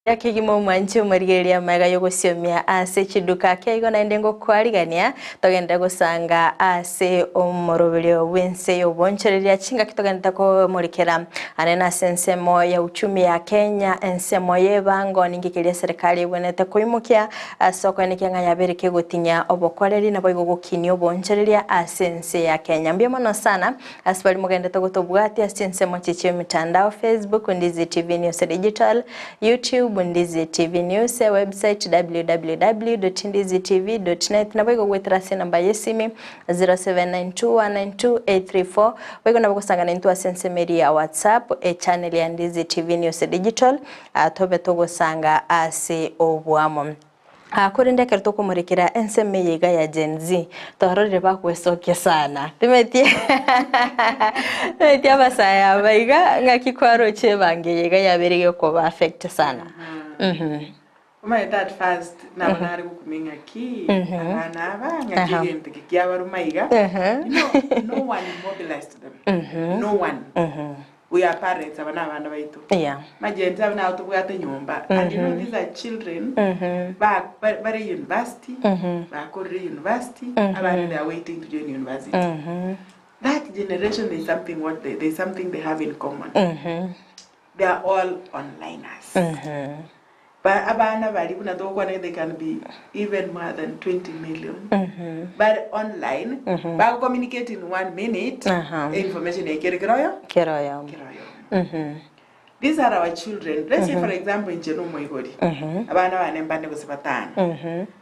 Ya kegima omwanchi omorigereria amaiga y'ogosiomia ase chiduka kia igo naende ngokwarigania togende gosanga ase omoroberio bw'ense y'obonchoreria chingaki togendete komorekera ane nase ensemo ya uchumi ya Kenya ensemo y'ebango ninki keria eserekari ebwenerete koimokia ase okoenekia ng'a yabere kegotinyia obokoreri naboigo gokinia obonchoreria ase ense ya Kenya. Mbuya mono sana ase baria mogendete gotobwatia ase chinsemo echi chi'emitandao Facebook, Ndizi TV News Digital, YouTube, Ndizi TV News, website www.ndizitv.net naboigo goetera ase enamba y'esimi 0792192834 boigo nabo gosangana intwe ase ensemo eria ya WhatsApp echannel ya Ndizi TV News Digital tobe togosanga ase oboamo. Korende ekero tokomorekera ensemo eye iga ya Gen Z, twarorire bagwesokia sana. Timanyeti timanyeti abasae aba iga ng'aki kwaroche ebango eye iga yabeire gekoba affect sana. Omanyete at first nabo nare gokumia ng'aki abana aba ng'aki egento eke kiabaruma iga. You know, no one mobilized them. No one. We are parents aba na abana baito. Magenche aba nabo tobwate nyomba and you know these are children ba bare university bakorire university abande they are waiting to join university. That generation there is something what they, there is something they have in common. They are all onliners. Ba abana baria buna togokwana they can be even more than 20 million bare online bago communicate in one minute information yaikere kera oyo Kera oyomo. kera oyomo. These are our children. Let's say for example inche na omoibori abana bane mbane gose batano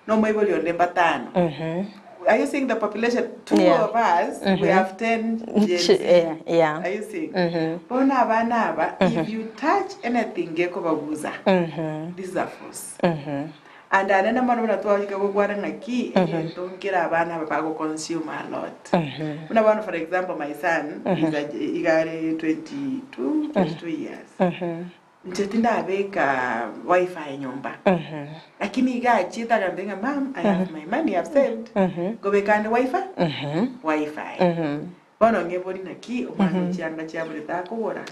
na omoibori onde mbatano Are you seeing the population? Two Yeah. of us, we have 10 Gen Z. Yeah, yeah. Are you seeing? Bono abana aba, if you touch anything gekobaguza, this is a force. And anene mono buna twachika gokwana ng'aki, egento nkere abana aba bago consume a lot. Buna bono for example, my son is a, iga are 22, 22 years. Inche tindabeka wifi nyomba lakini iga achiete agantebia ng'a mum I have my money I've saved nkobeka ande wifi wifi bono ng'ebori naki omwana ochianga chiaborete akogora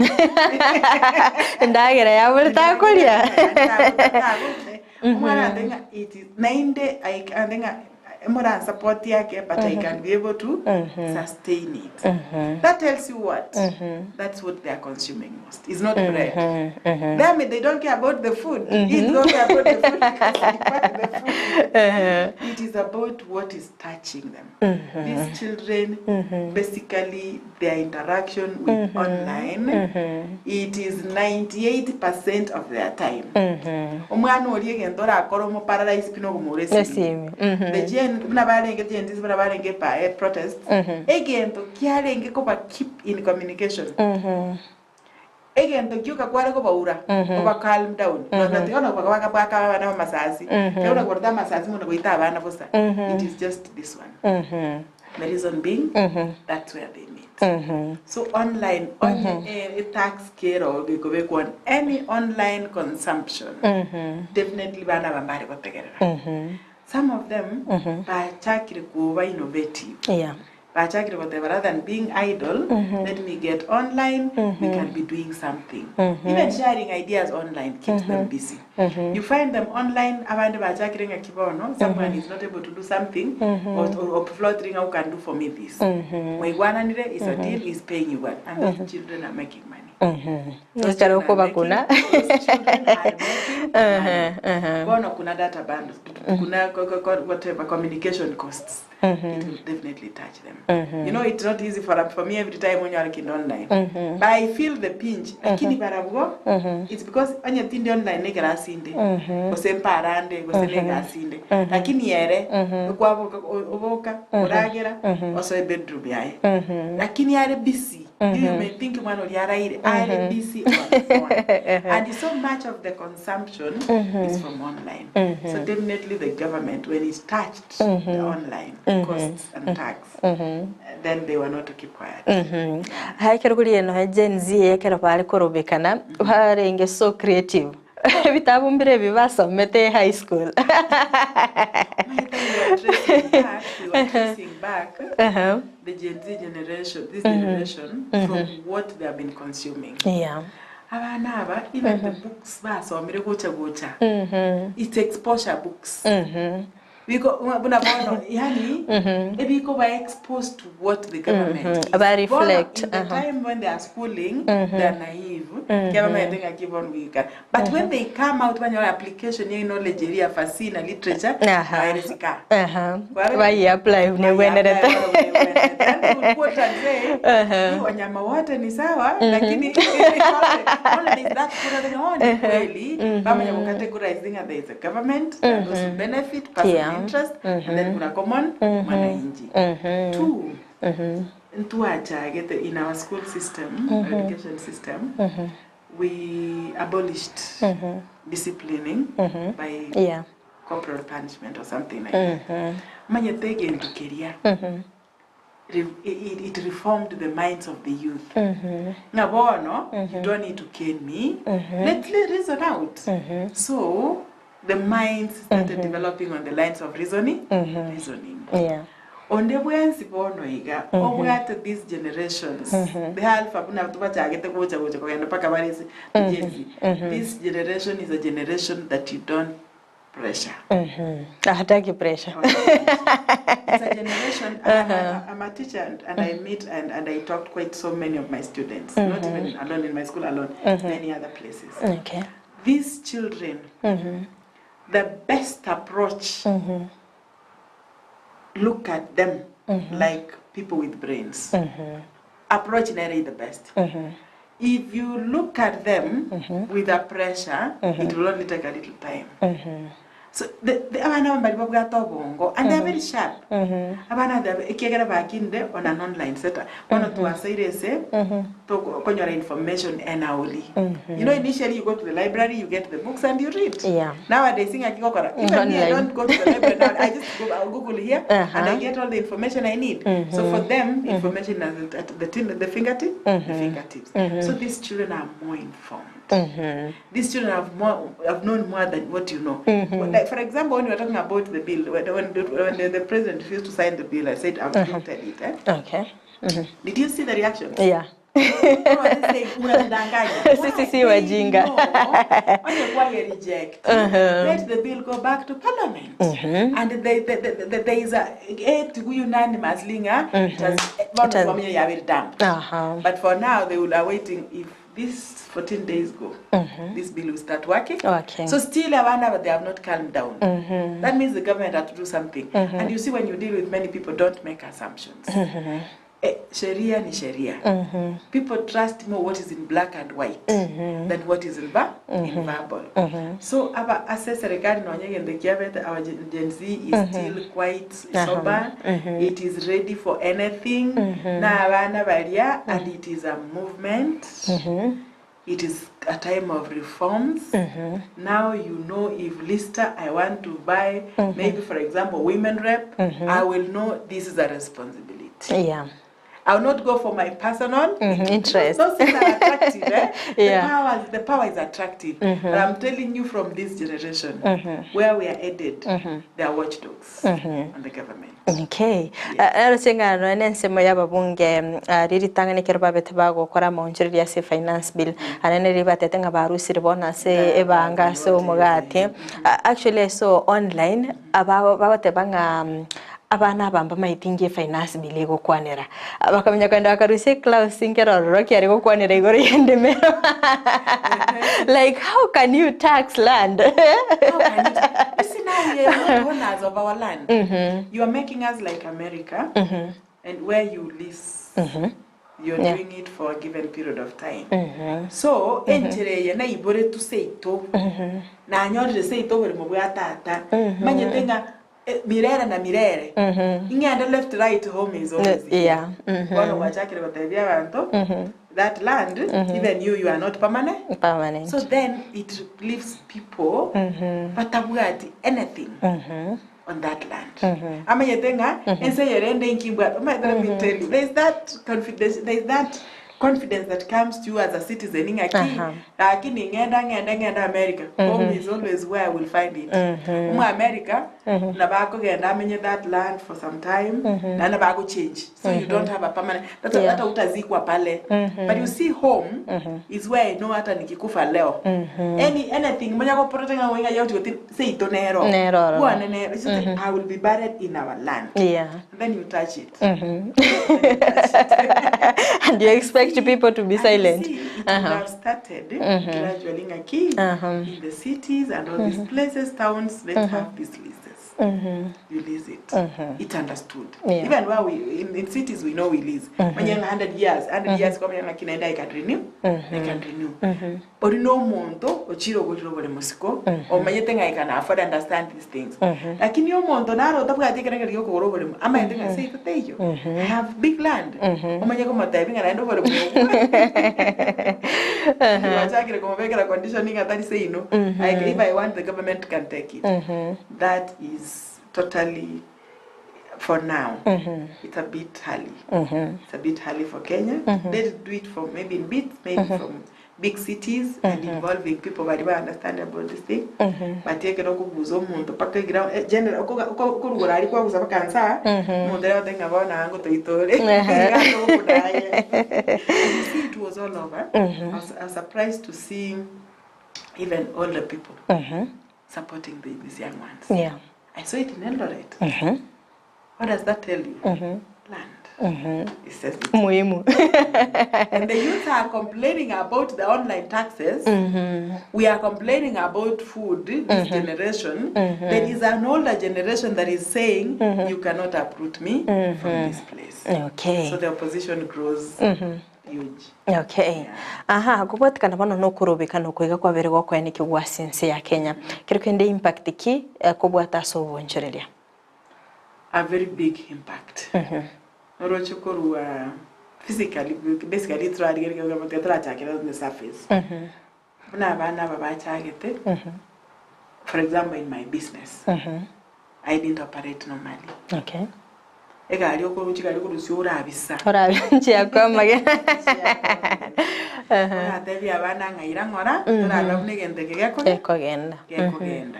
Endagera yaborete akoria. Omwana antebia ng'a it is naende I antebia ng'a moransupport ake but I can be able to sustain it. That tells you what? That's what they are consuming most. It's not bread. Them they don't care about the food. It don't care about the food because they want the food. It is about what is touching them. These children, basically their interaction with online, it is 98% of their time. Omwana oria egento orakore omo paralyze pi nokomora esimi. Esimi, mhm. The gen, buna barenge Gen Zs buna barenge pa eh, protest, egento kiarenge koba keep in communication. Egento gioka kware kobaura, koba calm down. Nonya tiga ona koba baka abana amasasi, ekero onakorete amasasi mono goita abana bosa, it is just this one. The reason being, that's where they meet. So online, onye e tax kero gekobekwa on any online consumption, definitely bana aba mbare gotegerera. Some of them bachakire koba innovative. Bachakire goteba rather than being idle, let me get online, we can be doing something. Even sharing ideas online keeps them busy. You find them online, abande bachakire ng'aki bono, someone is not able to do something, or, or, or floating, how can do for me this? Mwaigwananire is a deal, is paying you well. And those children are making money. Those Ekero children are okobakuna. making- those children are making money. Bono kuna data bundles, kuna whatever communication costs. It will definitely touch them. You know, it's not easy for, for me every time when you are in online. But I feel the pinch. Lakini barabwo, it's because onye tindi online nekera asinde. Gose mparande, gose nega asinde. Lakini ere, okwaboka oboka, oragera, osoe bedroom yaye. Lakini are busy. You may think mwana ori araire, are busy on phone. And so much of the consumption is from online. So definitely the government, when it touched the online costs and tax, then they were not to keep quiet. Hai ekero kori eno he Gen Z ekero bare korobekana barenge so creative ebitabu mbire ebi basomete high school. Maitha, we were tracing back, we were tracing back the Gen Z generation, this generation, from what they have been consuming. Abana aba, even the books basomire gocha gocha, it's exposure books. Biko buna bono, yani, ebiko ba exposed to what the government is. Ba reflect, Bono, in the time when they are schooling, they are naive. Kiaba mayendenga keep on weaker. But when they come out, when your application, your knowledge area, fasihi na literature, baeresika. Bayi apply nebwenerete. Wanyama wote ni sawa lakini ona there is that kuna thing oh ni kweli pamanya categorizing there is a government there are those who benefit personal interest and then kuna common mwananchi two ntuachagete in our school system education system we abolished disciplining by Corporal punishment or something like that. Omanyete egento keria it reformed the minds of the youth. Ng'a bono you don't need to cane me, let's reason out. So the minds started developing on the lines of reasoning, reasoning. Onde bwensi bono iga obwate these generations, the alpha buna tobachagete gocha gocha kogenda mpaka bare ase the Gen Z. This generation is a generation that you don't pressure. Hataki pressure. It's a generation. I'm a teacher and I meet and I talk to quite so many of my students, not even alone in my school alone, many other places. These children, the best approach, look at them like people with brains. Approach nere the best. If you look at them with a pressure, it will only take a little time. So the abana bari babwate obongo and they are very sharp. Abana ekiagera bakinde on an online setup. Bono twasaire ase tokonyora information enaoli. You know, initially you go to the library, you get the books and you read. Nowadays, ng'aki gokora? Even me, I Online. don't go to the library now. I just go, I'll Google here and I get all the information I need. So for them, information is at the fingertip, the fingertips. So these children are more informed. These children have known more than what you know. Like for example, when we were talking about the bill, when the president refused to sign the bill, I said I've looked at it. Eh? Did you see the reaction? Yeah. What was they saying? Unatudanganya. Sisi si Why? wajinga. No. Wangekuwa reject. Let the bill go back to parliament. And there is a unanimously nga, it has It has- dumped. But for now, they will are waiting if these 14 days go, this bill will start working. Working. So still abana, but they have not calmed down. That means the government had to do something. And you see, when you deal with many people, don't make assumptions. Eh, sheria ni sheria. People trust more what is in black and white than what is in verbal. So aba ase serikali nonye kiabete our Gen Z is still quite sober. It is ready for anything. Na abana baria and it is a movement. It is a time of reforms. Now you know if Lister, I want to buy, maybe for example, women rep, I will know this is a responsibility. I will not go for my personal Interest. Those things are attractive, eh? The power is attractive. But I'm telling you from this generation, where we are headed, they are watchdogs on the government. Okay. Arosengano ensemo y'ababunge riritang'ani kero babete bagokora maonchereria ase finance bill anene ribatete ng'a barusire bono ase ebanga ase omogati. Actually so online bagoteba ng'a abana abamba maitingie finance bill egokwanera bakamenya kwenda bakarusia clause nkero ororo kiare gokwanera igoro y'endemero, like how can you tax land? How can you, you see, now we are not owners of our land. You are making us like America, and where you lease, you're doing it for a given period of time. So, enchereye na ibore tu seito. Na nyorire seito buri mu bwa tata. Manyete nga mirere na mirere. Ing'ende left, right, home is always here. Bono gwachakire gotebia abantu that land, even you are not permanent. Permanent. So then it leaves people batabwati anything on that land. Amanyete nga ense yerende inkibwa. Let me tell you, there's that confidence that comes to you as a citizen ng'aki lakini ng'enda ng'enda ng'enda America, home is always where I will find it. Umu America na bakogenda amenye that land for some time na na bako change, so you don't have a permanent, that's hata utazikwa pale. But you see, home is where I know hata nikikufa leo, anything monya ko protect nga yauti seito nero. Nero. Bwana nero. It's just I will be buried in our land. And then you touch it. And you expect people to be And you silent. see, it would have started gradually ngaki in the cities and all these places, towns, let's have these leases. You lease it. It's understood. Even where we in, in cities we know we lease. Manye ng'a 100 years, 100 years kwamanya ng'a naende I can renew. I can renew. Ori na omonto ochire ogorire oboremo isiko, omanyete ng'a I can afford understand these things. Lakini omonto naro otabwati ekerengerio giokogora oboremo, amanyete ng'a seito teiyo, I have big land, omanye komotebia ng'a naende oboremo obwo gwachakire komobekera condition ng'a tari seino, I if I want the government can take it. That is totally for now it's a bit early it's a bit early for Kenya let it do it for maybe in bits maybe from big cities and involving people baria ba understand about this thing but ekero okogusa omonto mpaka eground eh, general okoga- oko- okorugora aria kwagusa mpaka nsa omonto aria agoteba ng'a bono aa ngotoitore Iga togokudaye. And you see it was all over I was surprised to see even older people supporting the, these young ones Yeah. I saw it in Eldoret What does that tell you? Land. It says it. Muhimu. And the youth are complaining about the online taxes. We are complaining about food, this generation. There is an older generation that is saying, you cannot uproot me from this place. Okay. So the opposition grows huge. Okay. Aha, kobwatikana bono nokorobekana okoiga kwabere gokoenekio gwa ase ense ya Kenya. Kero kende impact ki kobwata ase obonchoreria? A very big impact. Oroche korwa physically, basically torarigereria kegima tiga torachakera on the surface. Buna abana aba bachagete, for example in my business, I didn't operate normally. Okay. Egari okorusia chigari okorusia orabisa. Orabe chiakwamage. Oratebia abana ng'a ira ng'ora, torarora buna egento eke gekore Gekogenda. gekogenda.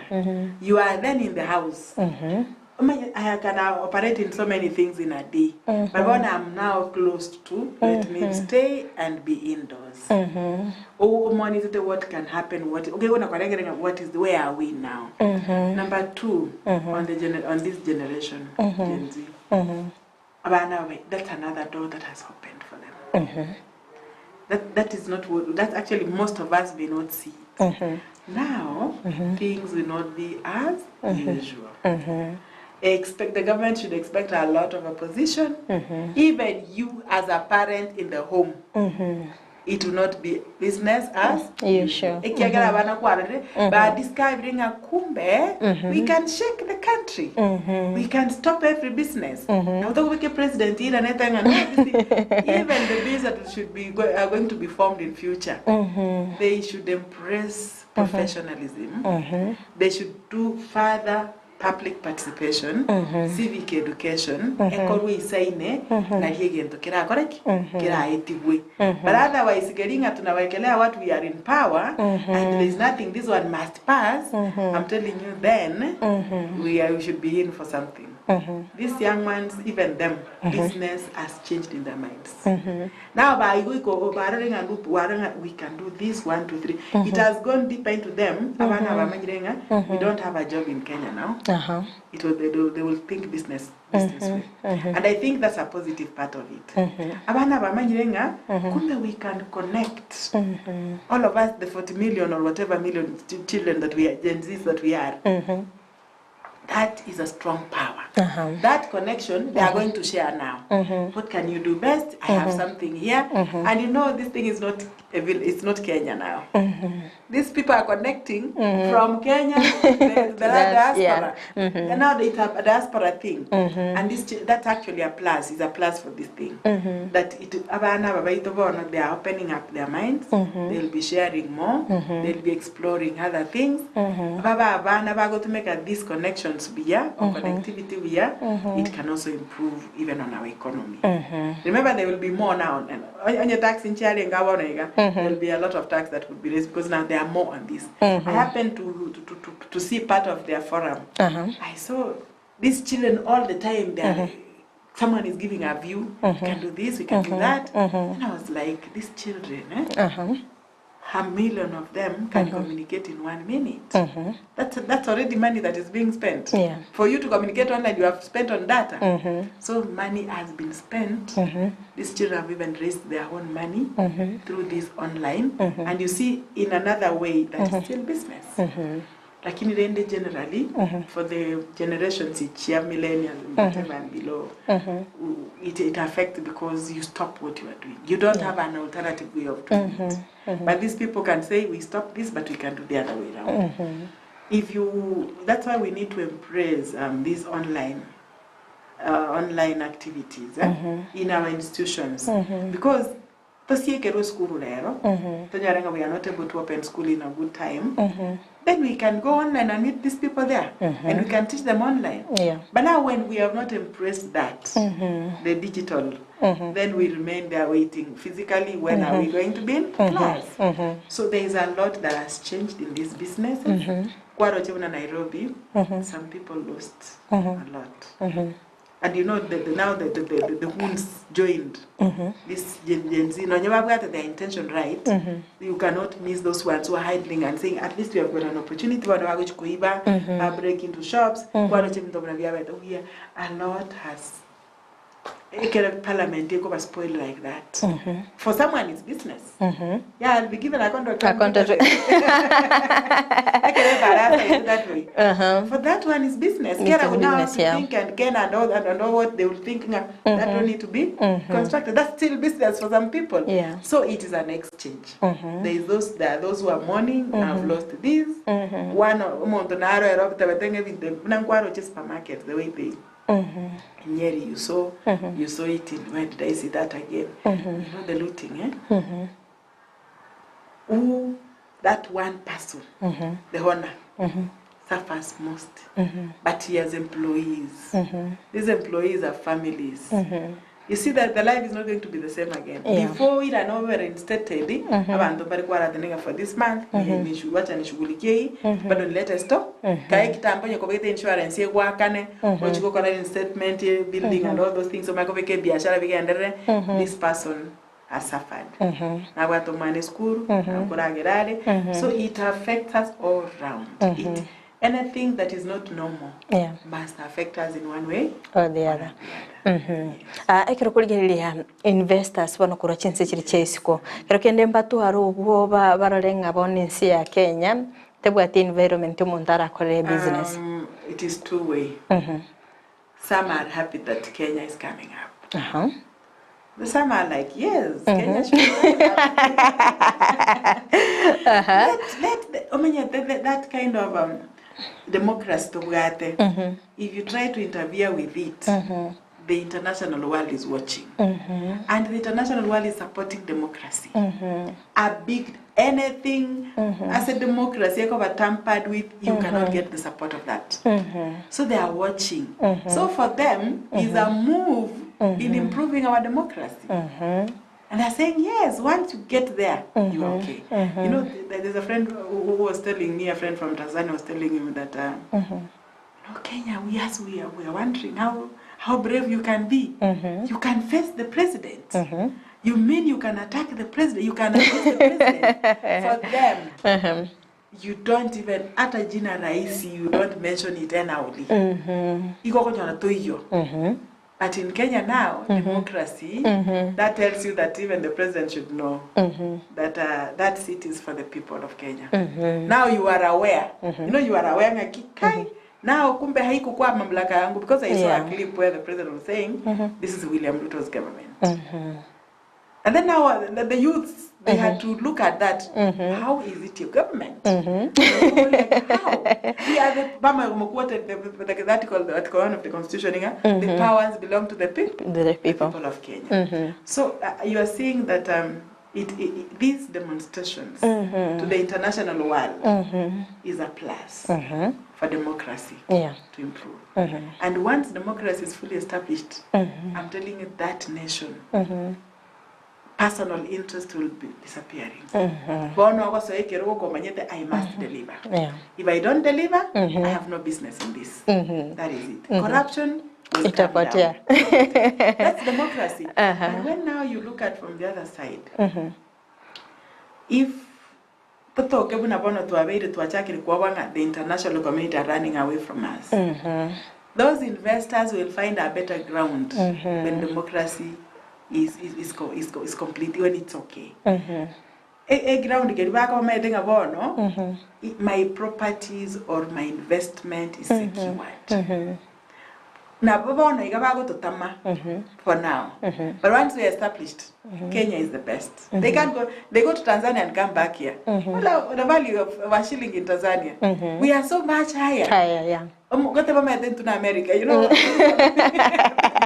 You are then in the house. Omanye, I can operate in so many things in a day. But when I'm now close to, let me stay and be indoors. Oh, monitor what can happen, what okay, when I what is where are we now? Number two, on the gener on this generation, Gen Z. Abana babe, that's another door that has opened for them. That that is not what that's actually most of us may not see it. Now things will not be as usual. Expect the government should expect a lot of opposition. Even you as a parent in the home. It will not be business as Usual. Ekiagera abana kwarorire ba discovering ng'a kumbe we can shake the country we can stop every business na utokobeke president ira neta ng'a no, this thing- even the bills that should be go, are going to be formed in future they should embrace professionalism they should do further public participation civic education ekorwe isaine nari egento kerakore ki keraetigwe but otherwise keri ng'a tunawekelea watu we are in power and there is nothing this one must pass i'm telling you then we, are, we should be in for something these young ones even them business has changed in their minds now by barore ng'a ndu- warore ng'a we can do this one two three it has gone deeper into them abana bamanyire ng'a we don't have a job in kenya now it will, they, will- they will think business business way and i think that's a positive part of it abana bamanyire ng'a kumbe we can connect all of us the 40 million or whatever million children that we are gen z's that we are that is a strong power. That connection they are going to share now. What can you do best? I have something here, and you know this thing is not a it's not Kenya now. These people are connecting from Kenya to the, the diaspora. And now it's a diaspora thing, and this that's actually a plus. It's a plus for this thing. That it abana babaito bono, they are opening up their minds. They'll be sharing more. They'll be exploring other things. Baba abana bagotumeka these connections via or connectivity via it can also improve even on our economy. Remember there will be more now. And on your tax in Chile and Gabon, there will be a lot of tax that would be raised because now there are more on this. I happened to, to, to, to see part of their forum. I saw these children all the time. They are, Someone is giving a view. We can do this, we can do that. And I was like, these children, eh? A million of them can communicate in 1 minute. That's that's already money that is being spent. Yeah. For you to communicate online, you have spent on data. So money has been spent. These children have even raised their own money through this online. And you see, in another way, that is still business. Lakini rende generally for the generations chia millennials and whatever and below, it affects because you stop what you are doing. You don't have an alternative way of doing it. But these people can say, we stop this, but we can do the other way around. If you, that's why we need to embrace these online activities in our institutions. Because tosiekerwe school lero, tonyare nga we are not able to open school in a good time, then we can go online and meet these people there, and we can teach them online. But now when we have not embraced that, the digital, then we remain there waiting physically. When are we going to be in class? So there is a lot that has changed in these businesses. Kwaroche buna Nairobi, some people lost a lot. And you know, now the wounds joined. This Gen Z, no, you have got their intention right. You cannot miss those ones who are hiding and saying, at least we have got an opportunity. Wano wago kuiba, break into shops. Kwaroche mto buna vya beto here. A lot has. Ekere parliament iko spoiled like that. For someone, it's business. Yeah, I'll be given a contract. A contract. Ekere barasa is that way. For that one, it's business. It Kera is will now business, yeah. think and Ken and all that and all what they will think that don't need to be constructed. That's still business for some people. So it is an exchange. There is those, there are those who are mourning, have lost this. One omonto naro erobita betenge binte nankwaro supermarket the way they. Nyeri, you saw it in, where did I see that again? You know the looting, Who, that one person, the owner, suffers most. But he has employees. These employees are families. You see that the life is not going to be the same again. Before it and over reinstated, abantu bari kwaratenenga for this month, wacha nishughulikie hii, bado nilete store. Kae kitambo nyoko bete insurance ye gwakane, ochiko kora reinstatement ye building and all those things, so mako beke biashara bigenderere. This person has suffered. Na watu mane school, na kuragerare. So it affects us all round. It, anything that is not normal must affect us in one way or the other. Ekero kurigereria investors bono korwa chinse chiri chia isiko kero kende mbatware obwo barore ng'a bono ensi ya Kenya tebwati environment omonto arakorere business. It is two way. Some are happy that Kenya is coming up. The some are like, yes, Kenya should be up. Let the, I mean, that kind of democracy tobwate, if you try to interfere with it, the international world is watching. And the international world is supporting democracy. A big anything as a democracy ever tampered with, you cannot get the support of that. So they are watching. So for them, is a move in improving our democracy. And they're saying, yes, once you get there, you're okay. You know, there's a friend who was telling me, a friend from Tanzania was telling him that, no, Kenya, we are wondering how brave you can be. You can face the president. You mean you can attack the president? You can abuse the president. For them, you don't even, hata jina raisi, you don't mention it anyway. Iko konyona toiyo. But in Kenya now, democracy, that tells you that even the president should know that that seat is for the people of Kenya. Now you are aware. You know, you are aware. Ngaki, kai, now kumbe haikukuwa mamlaka yangu, because I saw a clip where the president was saying, this is William Ruto's government. And then now the youths, they had to look at that. How is it your government? Like, how? We are the, Bama quoted the article 1 of the constitution, the powers belong to the people. The people. The people of Kenya. So you are seeing that these demonstrations to the international world is a plus for democracy to improve. And once democracy is fully established, I'm telling you that nation, personal interest will be disappearing. Bono wago ekero okomanyete, I must deliver. If I don't deliver, I have no business in this. That is it. Corruption will come down. That's democracy. But when now you look at from the other side, if totoke buna bono twabeire twachakire kuobanga, the international community are running away from us. Those investors will find a better ground when democracy is complete, when it's okay. E ground keria bakobamaete ng'a bono my properties or my investment is secured. Nabo bono iga bagototama for now. But once we are established, Kenya is the best. They can't go, they go to Tanzania and come back here. Well, the value of our shilling in Tanzania, we are so much higher. Haya, yeah. Gote bamaete intwe na America, you know.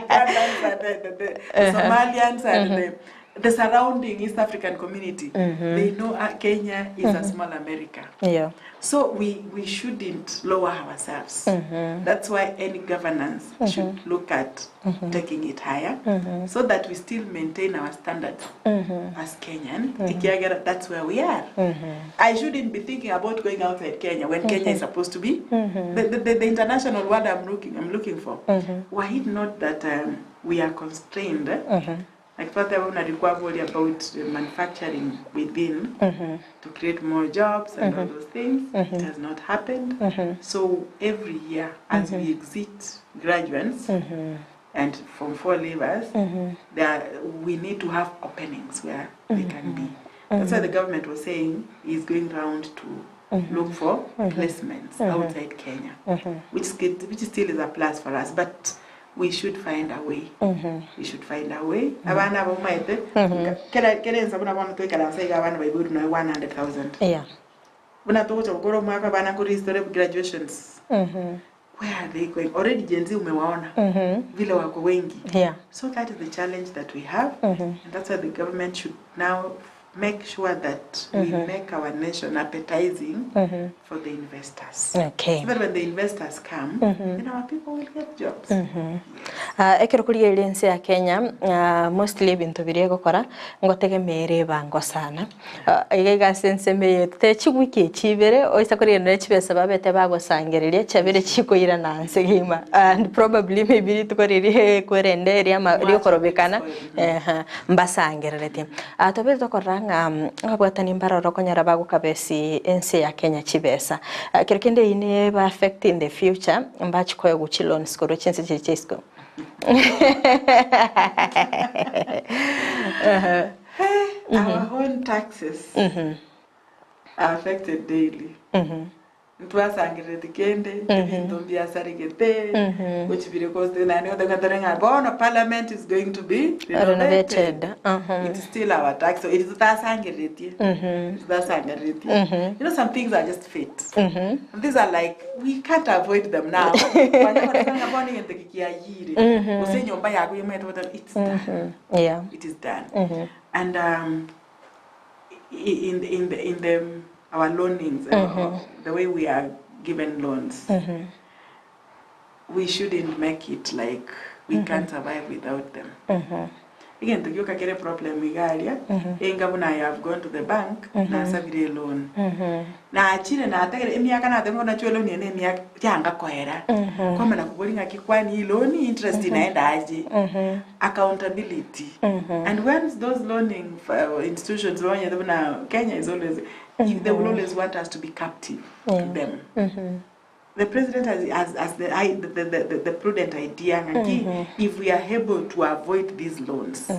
Ugandans and the Somalians and the surrounding East African community, they know Kenya is a small America. So we shouldn't lower ourselves. That's why any governance should look at taking it higher so that we still maintain our standards as Kenyan. Ikiagera, that's where we are. I shouldn't be thinking about going outside Kenya when Kenya is supposed to be the international world I'm looking for. Why it not that we are constrained? Like what I worry about manufacturing within to create more jobs and all those things. It has not happened. So every year, as we exit graduates and Form 4 leavers, we need to have openings where they can be. That's why the government was saying is going round to look for placements outside Kenya, which still is a plus for us. But we should find a way. We should find a way. Abana bomaete kera kera buna bono twikaransa iga abana baiburu na 100,000. Buna tugocha gukora omwaka abana kuri graduations. Where are they going? Already Gen Z umewaona vile wako wengi. So that is the challenge that we have, and that's why the government should now make sure that we make our nation appetizing for the investors. So that when the investors come, then our people will get jobs. Ekero kurigereria ense ya Kenya, mostly ebinto biria egokora ngotegemere ebango sana. Iga iga ase ensemo eye te chiwiki echi ibere oisa korigereria chibesa babete bagosangereria chabere chikoirana nse gima and probably maybe rituko riria ekwerende riama riokorobekana ehe mbasangereretie. Tobere tokorora ng'a abwatani mbaroro okonyora bagokabesi ense ya Kenya chibesa. Kero kende eyio neba affect in the future mbachikoegwa chiloans korwa chinse chiria chia isiko. Our own taxes are affected daily. Ntwasangerereti kende ebinto mbiasaregete gochibire cost nani otokatore ng'a bono parliament is going to be renovated. Renovated. It is still our tax, so it is tutasangereretie tutasangereretie. You know, some things are just fate and these are like we can't avoid them now. Kwanya bono egento kikiayire gose enyomba yago yomete, it's done. It is done. And in the our loanings, the way we are given loans, we shouldn't make it like we can't survive without them. Egento gioka kere problem igaria enga buna I have gone to the bank, nasabire loan, nachire nategere emiaka natengo nachwe loan ene emiaka yanga koera kwamana kubori ng'aki kwani hii loan interest inaenda aje, accountability. And once those loaning institutions bamanye buna Kenya is always, they will always want us to be captive to them. The president has the, I, the prudent idea ng'aki if we are able to avoid these loans,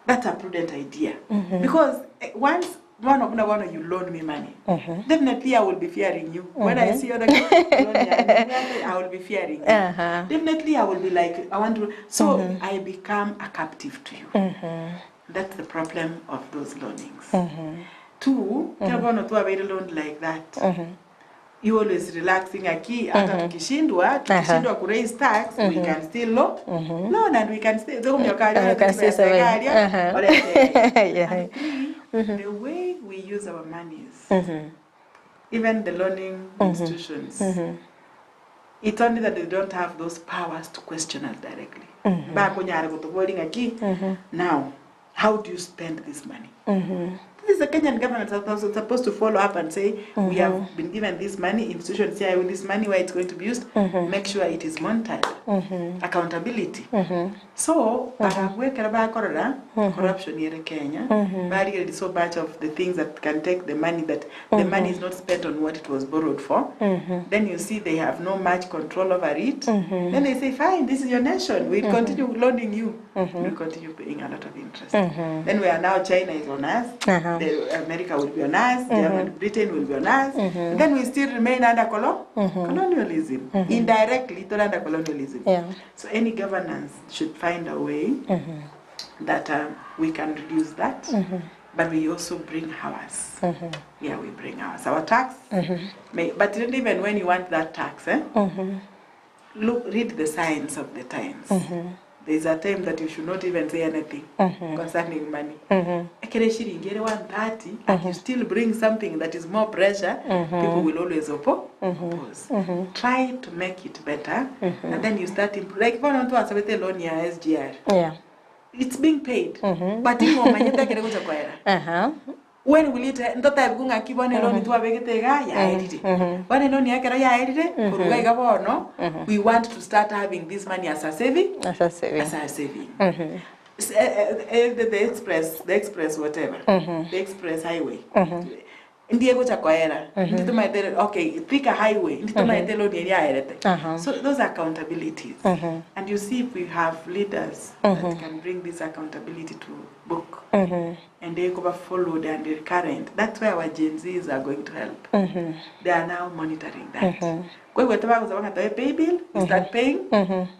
that's a prudent idea, because once one of one you loan me money, definitely I will be fearing you. When I see other loan, I will be fearing you. Definitely I will be like, I want to, so I become a captive to you. That's the problem of those loanings. Two, kero bono tu loan like that, you always relaxing aki hata tukishindwa ku raise tax, we can still loan and we can still We can still survive. And three, the way we use our monies, even the loaning institutions, it's only that they don't have those powers to question us directly. Bakonyara kutubori ng'aki, now how do you spend this money? This is the Kenyan government supposed supposed to follow up and say, we have been given this money, institutions here with this money, where it's going to be used, make sure it is monitored. Accountability. So, baragwekera bakorora corruption here in Kenya, barigereri so much of the things that can take the money, that the money is not spent on what it was borrowed for. Then you see they have no much control over it. Then they say, fine, this is your nation. We'll continue loaning you. We'll continue paying a lot of interest. Then we are now, China is on us. The America will be on us, Germany, Britain will be on us. And then we still remain under colonialism. Indirectly, tore under colonialism. Yeah. So any governance should find a way that we can reduce that, but we also bring ours. Yeah, we bring ours. Our tax, may, but not even when you want that tax, eh? Look, read the signs of the times. There is a time that you should not even say anything concerning money. Ekere shilingi ere 130 and you still bring something that is more pressure, people will always oppose. Try to make it better and then you start like bono twasabete loan ya SGR. It's being paid. But ing'omanyete ekere gocha koera. When will it ntotebi ng'aki bono eloni twabegete iga yaerire. Bono eloni ekero yaerire koruga iga bono we want to start having this money as a saving As a saving. as a saving. The express whatever. The express highway. Ndiye gocha koera. Nditumaete okay, Thika highway. Nditumaete loan eri yaerete. So those are accountabilities. And you see if we have leaders that can bring this accountability to book and they go followed and recurrent. That's where our Gen Zs are going to help. They are now monitoring that. Kwa hivyo tabako pay bill, we start paying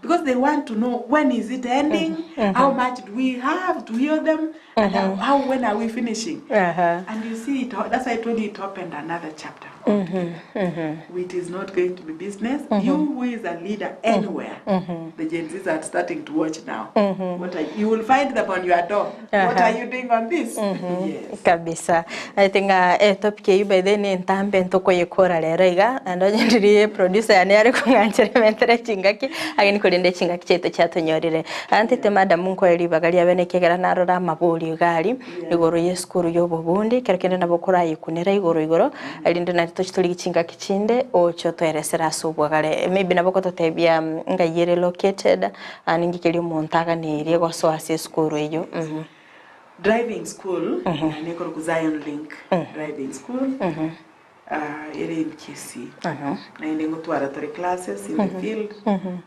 because they want to know when is it ending, how much do we have to hear them, and how when are we finishing. And you see, it, that's why I told you it opened another chapter. It is not going to be business. You who is a leader anywhere, the Gen Zs are starting to watch now. What are, you will find them on your door. What are you doing on this? Yes. Kabisa. I think topic eyu by then ntambe ntokoyekora rero iga andonyendirie producer yani ari kung'anchere mentere chingaki ageni kurinde chingaki chetu chatonyorire antete madam nkoeri ribaga ria bene kegera narora mabori gari igoro ye skuru yobobundi kero kende nabo korayikunera igoro igoro erinde nari tochitori chingaki chinde ocho toeresera ase obwagare maybe nabo kototebia ngayere located aningi keri omonto aganirie gosoa ase esukuru eyo. Driving school, niko ku Zion Link Driving School. Ere in Kisii. Na inde ngutwara tore classes in the field.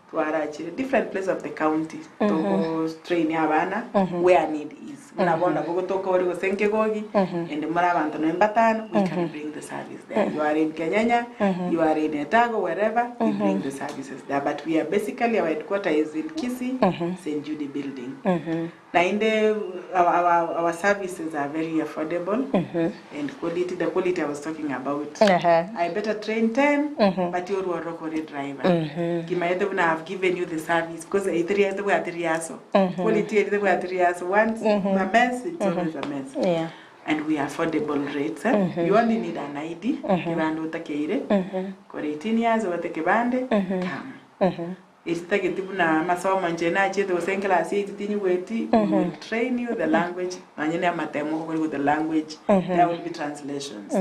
Twara chire different place of the county. Togo train abana where need is. Muna bona bogo toko ori gosenke gogi and mura abantu no mbatano we can bring the service there. You are in Kenyanya, you are in Etago, wherever, we bring the services there. But we are basically our headquarters is in Kisii, St. Judy building. Na inde our services are very affordable and quality, the quality I was talking about. I better train 10, but you're a rock driver. Kimaete when I have given you the service because 3 years we are 3 years. Quality we are 3 years. Once a mess, it's always a mess. And we are affordable rates. Eh? You only need an ID. Kibande utakeire. Kwa 18 years wate kibande, come. Isitageti buna masomo nje nachete gose class 8 tinyigweti, we will train you the language manyene amatemo with the language, there will be translations.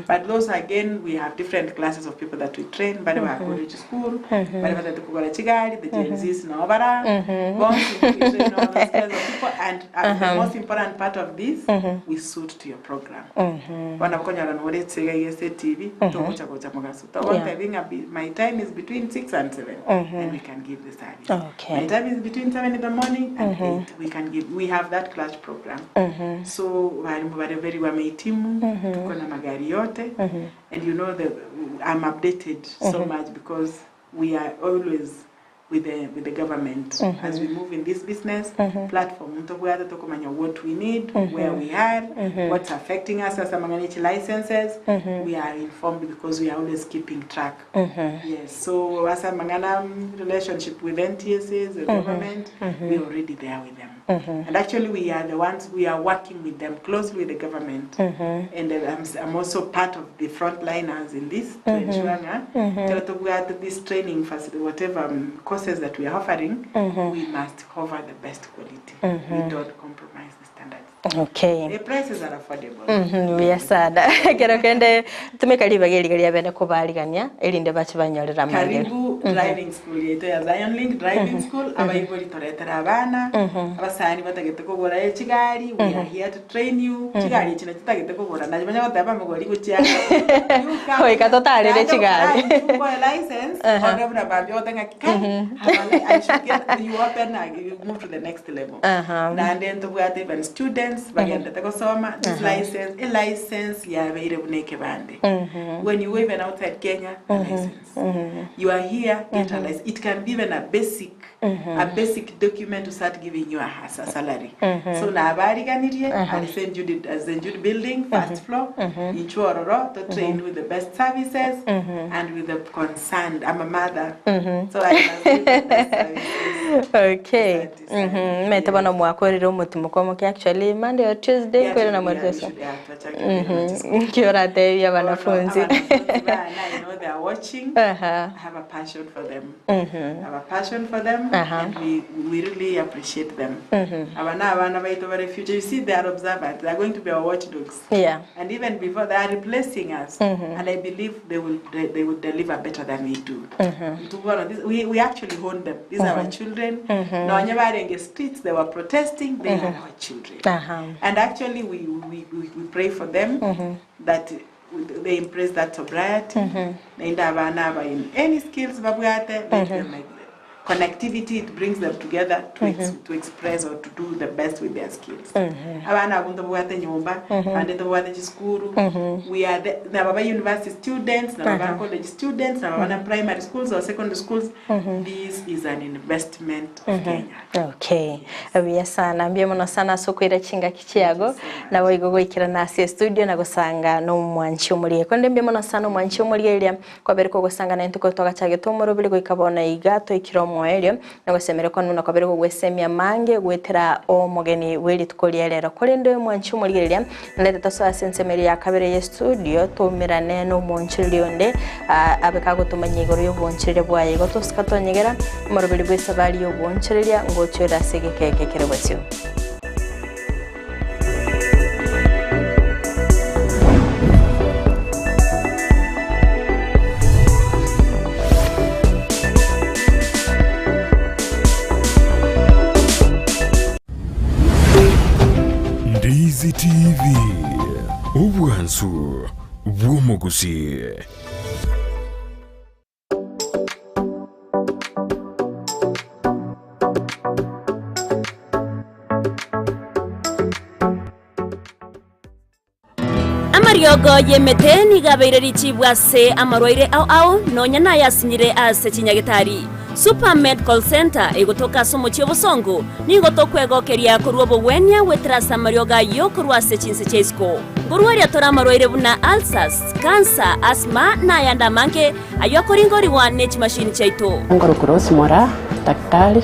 But those again, we have different classes of people that we train, bale ba college school, bale batatu kugora chigari, the Gen Zs no bara, bonsi, we train all those kinds of people. And the most important part of this, we suit to your program. Bana bakonyora noretse gese TV, togocha gocha mugaso. Togonte my time is between 6 and 7, and we can give the service. My time is between 7 in the morning and 8. We can give, we have that class program. So walimu wale very wamehitimu, tuko na magari yote. And you know the I'm updated so much because we are always with the government as we move in this business platform. Ntobwate tokomanya what we need, where we are, what's affecting us as amang'ana licenses. We are informed because we are always keeping track. Yes, so as a mangana relationship with NTSAs, the government, we're already there with them. And actually we are the ones, we are working with them closely with the government. And I'm also part of the frontliners in this to ensure that this training facility, whatever courses that we are offering, we must cover the best quality. We don't compromise the standards. The prices are affordable. Buya sana kero kende tumika ribaga eriga ria bene kubarigania erinde bache banyorera amagero. Karibu. driving school yaito ya Zion Link Driving School, abaibori toretere abana, abasani batagete kogora echigari, we are here to train you, chigari echi nachi totagete kogora, nachi banya goteba amagori gochia aro. You come, Goika totarere naende chigari. okora nkoe license, orore buna mambia ogote ng'a kai, aba I should get, you open a, you move to the next level. Naende ntobwate even students bagendete gosoma, this license, elicense yabeire buna ekebande. When you go even outside Kenya, a license. You are here, get a license. It can be even a basic, a basic document to start giving you a, a salary. So nabariganirie at St. Jude, at St. Jude building, first floor, inchuo ororo, to train with the best services and with the concerned. I'm a mother, so I must give the best services. Okay. Asante sana. Mete bono mwakorire omotimo omoke actually Monday or Tuesday Yeah, kwere na yeah, we mwaritosa. should- yeah, twachakire mm Nkiratebia wanafunzi. Wanafunzi bana, I know they are watching. I have a passion for them. I have a passion for them and we really appreciate them. Abana abana baito bare future. You see, they are observant. They are going to be our watchdogs. Yeah. And even before they are replacing us. And I believe they will deliver better than we do. Ntubono, we actually own them. These are our children. Nonya barenge streets, they were protesting. They are our children. And actually, we pray for them that they embrace that sobriety. Naenda abana aba in any skills babwate, let them like connectivity, it brings them together to express or to do the best with their skills. Abana abo ntobwate nyumba, abandi ntobwate chisukuru. We are the, naba ba university students, naba ba college students, naba bana primary schools or secondary schools. This is an investment of Kenya. Okay. Buya sana mbuya mono sana ase okoira chingaki chiago nabo igo goikera nase studio na gosanga na omwanchi omorie konde mbuya mono sana omwanchi omorie eria kwabere kogosanga naintwe korwa twagachagete omoroberi goika bono iga toikire omoerio na gosemera kwane buna kwabere kogwesemia mange goetera omogeni bwe rituko ria rero korende omwanchi omorie eria ndete tosoe ase ensemo eria ya kabere ya studio toumerane na omoonchoreria onde abe kagotomanyia igoro ya oboonchoreria bwaye igo tosika twanyegera omoroberi bwa esabari ya oboonchoreria ngochoera ase egeka eke kere bosio. Ndizi TV, obwansu bw'omogusii. Amariogo y'emete nigo abeire richibu ase amarwaire ao ao, nonya nayasinyire ase chinyagetari. Supermed Call Centre egotoka ase omochie obosongo, nigo tokwegokeria korwa obogwenia goetera ase amariogo ayio korwa ase chinse chia isiko. Nkorwaria tore amarwaire buna ulcers, cancer, asthma na ayande amange ayio akoringorigwa ne chimashini chiaito. Nkorokwa Rose Moraa, daktari,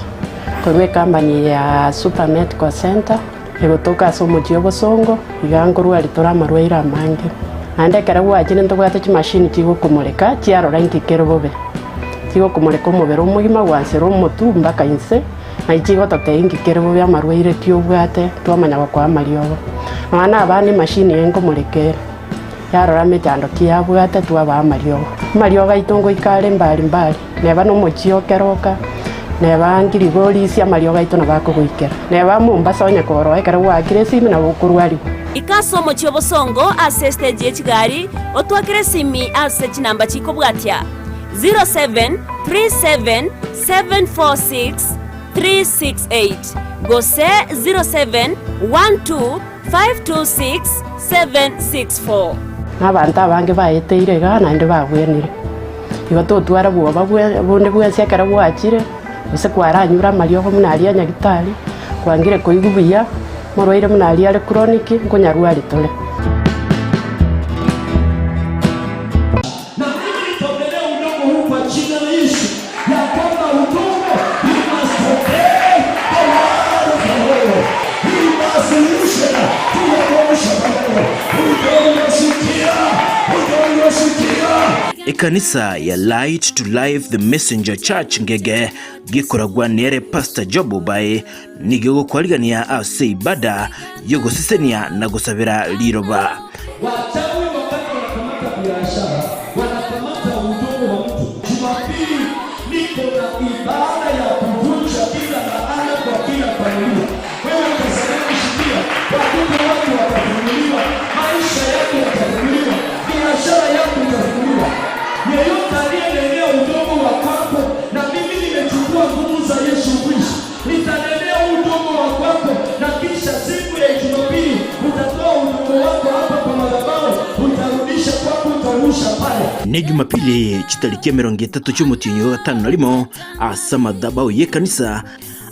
korwa ecompany ya Super Medical Centre, egotoka ase omochie obosongo, iga nkorwaria tore amarwaire amange. Naende ekero gwachire ntobwate chimashini chigokomoreka, chiarora inki kere bobe. Chigokomoreka omobere omogima gwansera omotu mpaka inse, naye chigototebia inki kere bobe amarwaire ki obwate, twamanya gokoa amariogo. Nonya na abana emashini eye nkomoreka ere, yarora emechando ki yabwate twabaa amariogo. Amariogo aito ngoika are mbari mbari, neba na omochie okeroka, neba ngirigorisia amariogo aito nabo akogoikera. Neba Mombasa onye koroa ekero gwaakire esimi nabo okorwarigwa. Ika ase omochie obosongo ase estage ye chigari, otwakere esimi ase chinamba chikobwatia, 0737 746 368 gose 0712 526 764. Na abanto abange baeteire iga naende babwenire. Igo totwara bwoba bonde bwensi ekero bwachire, gose kwaranyure amariogo buna aria nyagitari, kwangire koigwa buya, morwaire buna aria are chronic, nkonyarwari tore. Na mimi nitaongelea udongo huu kwa jina la Yesu, ya kwamba udongo, you must obey the word of the Lord. You must listen to the voice of the Lord. Udongo sikia, udongo sikia. Ekanisa ya Light to Life The Messenger Church Ngege gikoragwa nere Pastor Job Obae nigo gokwarigania ase ibada yogosesenia na gosabera riroba. Wachawi wakati wanakamata biashara, wanakamata udongo wa mtu. Jumapili Niko na ibada ya kuvunja kila laana kwa kila familia. Wewe utasimama shikia, watoto wako watafunguliwa, maisha yako yatafunguliwa, biashara yako itafunguliwa. Yeyote aliyenenea udongo wa kwako, na mimi nimechukua nguvu za Yesu Kristo, nitanenea udongo wa kwako, na kisha siku ya Jumapili utatoa udongo wako hapa kwa madhabahu, utarudisha kwako, utarusha pale. Ne Jumapili chitariki emerongo etato chi'omotienyi o gatano na rimo ase amadhabahu y'ekanisa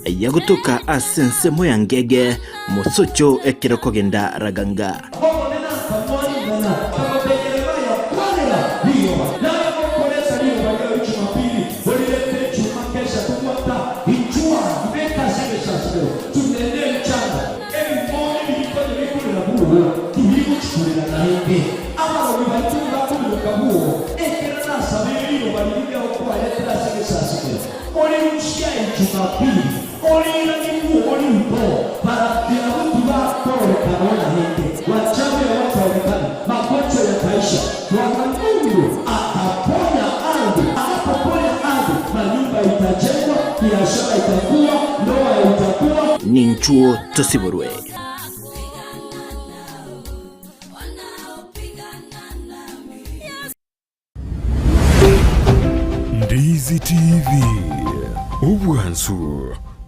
yagotoka ase ensemo ya Ngege mosocho ekero kogenda Raganga. Omonene akamoa ring'ana, akamotebia Yeremia, Kwanera riroba. Naye gokoresa riroba riao Jumapili, orirete echuma kesha tobwata inchwa, beka ase egesasimero, tunene emechando, ebimondo ebirikonya bikorera bwoo, tibirigochikorera naende. Abarogi baito nibakobiroka bwoo, ekero nasabeire riroba riria riao kwaretire ase egesasimero, orirusia Ejumapili, oriiranie bwoo riko, barabwo tibakororekana naende, wachawi hawataonekana, magonjwa yataisha. Bwana Mungu ataponya ardhi. Anapoponya ardhi, manyumba itajengwa, biashara itakuwa, ndoa itakuwa. Ninchuo tosiborwe. Ndizi TV, obwansu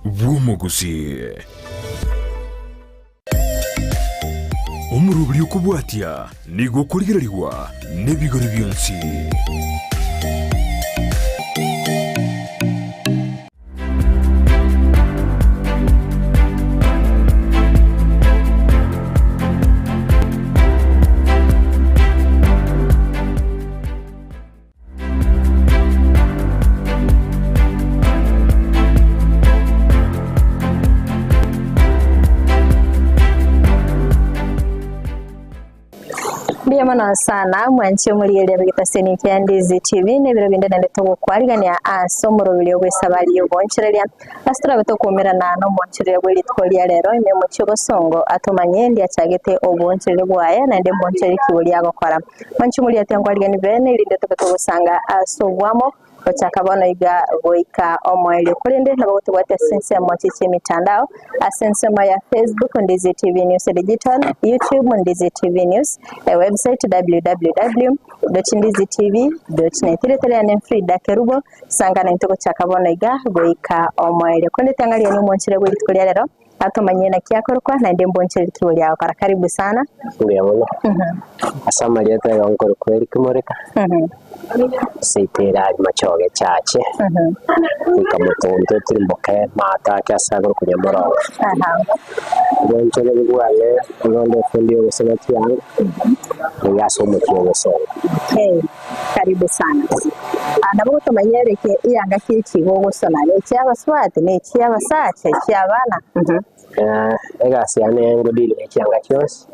bw'omogusii. Omoroberi okobwatia nigo okorigererigwa nebigori bionsi. Mbuya mono sana mwanche omorigereria bw'egetaseni kia Ndizi TV na ebiro binde naende togokwarigania ase omoroberi obw'esabari y'ogoonchoreria ase torabe tokomerana na omoonchoreria bwe rituko ria rero ime omochie obosongo atomanye ndi achagete oboonchoreria bwaye naende mboonchoreria ki boria agokora. Mwanche omorigereria tiankwarigani bene erinde tobe togosanga ase obwamo Gochaka bono iga goika omoerio. Korende nabo gotobwate ase ensemo chie chi'emitandao, ase ensemo ya Facebook Ndizi TV News Digital, YouTube Ndizi TV News, ewebsite www.ndizitv.net. Rieta riane Frida Kerubo, sanga naintwe gochaka bono iga goika omoerio. Korende tang'ani riane omonchere bwe rituko ria rero, atomanyie naki akorokwa naende mbonchere rikigwa riao. Kara karibu sana. Mbuya mono. Ase amarieta iga nkorokwa Eric Moreka, seito ere aria Machoge Church, goika Motonto Tirimboke maate ake ase akorokwa Nyamorongo. Obonchoreri bwane nigo nde efundi y'ogosona chianga, nigo ase omochie o Bosongo. Okay, karibu sana. Ah, nabo gotomanya Eric eyanga ki echi gogosona, ne echiabasubati, ne echiabasacha, echiabana? Eh, egasi yane ngodeal ne chianga chionsi,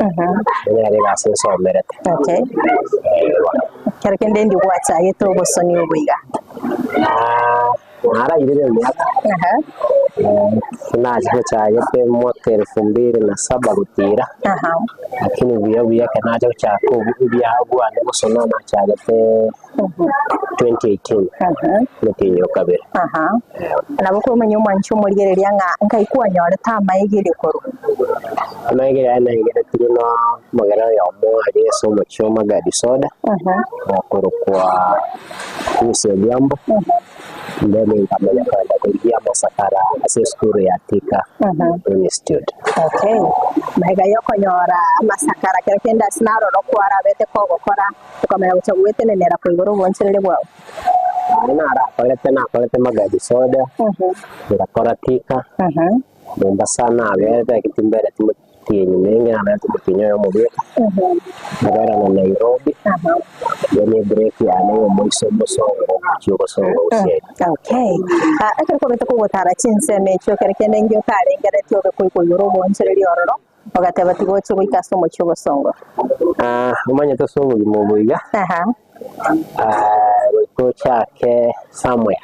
onye nere egasi nsomerete. Okay. Eh, bono. Kero kende ndi gwachagete obosoni obo iga? Ah, narairire emiaka. Nachi gochagete mwaka elfu mbili na saba gotira, lakini buya buya ekero nacha gochaka ebiago bwane gosona nachagete 2018 omotienyi o kabere. Nabo komanya omwanchi omorigereria ng'a nkai kwanyorete amaegerio korwa. Amaegerio aya naigeretigwe na omogera oyomo aria ase omochie o Magadi Soda, okorokwa Lucy Odhiambo, then nkamanya kogenda korigia amasakara ase esukuru ya Thika Institute. Okay. Magega ya okonyora amasakara kero kende ase naroro kwarabete kogokora okamanya gocha gwetenenera koigoro obwanchereri bwao. Aye narakorete nakorete Magadi Soda, ngakora Thika, Mombasa nabete lakini timbereti motienyi menge naberete omotienyi oyomo bweka, nkabera na Nairobi, then ebreak yane ya omoiso omosongo omochie obosongo gose. Okay. Ah, ekero kwabete kogotara chinsemo echio ekero kende inki okarengeretie obe koigoro obwanchereri ororo ogateba tiga oche goika ase omochie obosongo? Ah, omanyete ase obogima obo iga, ah, goika ochake somewhere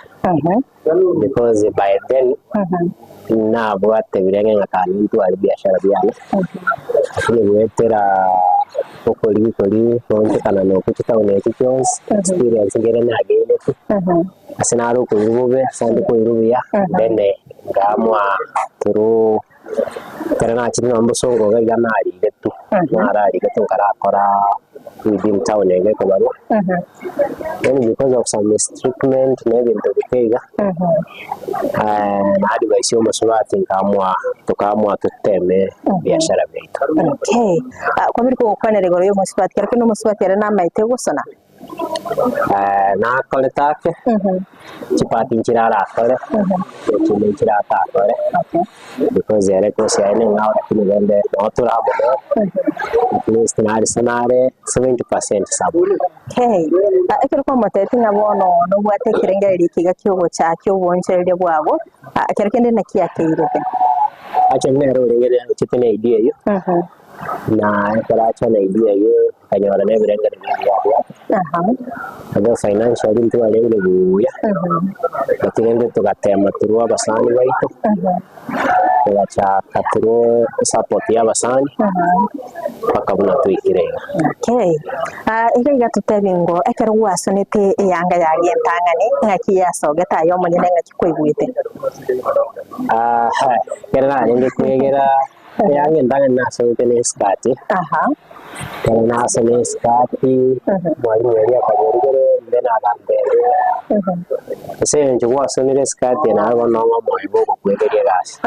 because by then nabwate birenge ng'a kare ntware ebiashara biane, lakini goetera Okorigi kori goonchokana na okwo chitaoni echi chionsi, experience nkere nagenete, ase nare okoirwa bobe, ase ande koirwa buya, then ngaamua through ekero nachire nonye bosongo iga iga narigetwe, nararigetwe nkarakora within town iga ekobarwa, then because of some mistreatment na ebinto bike iga, na advice ya omosubati nkaamua tokaamua toteme ebiashara biaito. Okay. Ah, kwabire kogokwanera igoro ya omosubati, kero kende omosubati ere namaete gosona? Nakorete ake, chipati nchire arakore, na echinde nchire atakore, because ere course yaye neng'ao lakini rende nabo tore amo nere, at least nare ase nare 70% sabo. Okay. Ah, ekero kwamotebetie ng'a bono nobwate ekerengererio eke iga kiogochakia oboonchoreria bwago, ah, kero kende naki akeirete? Actually nere orenge nere ochete na idea eyio, na ekero acha na idea eyio akanyora na ebirengererio ebiya abwate, although financially ntwarenge buya, but rende togatema through abasani baito, togachaka through support ya abasani, mpaka buna twaikire iga. Okay. Ah, iga iga totebi ngo ekero gwasonete eyanga yaria entang'ani ng'aki yasogete aye omonyene ng'aki kwaigwete? Ah, ekero narenge kwegera eyanga entang'ani nasonete ne esikati, ekero nasona esikati, mwalimu oria akanyorigereria then agantebia, ase eng'encho gwasonire esikati eye naye bono nong'e omoyo bwa ogokwegeria egasi.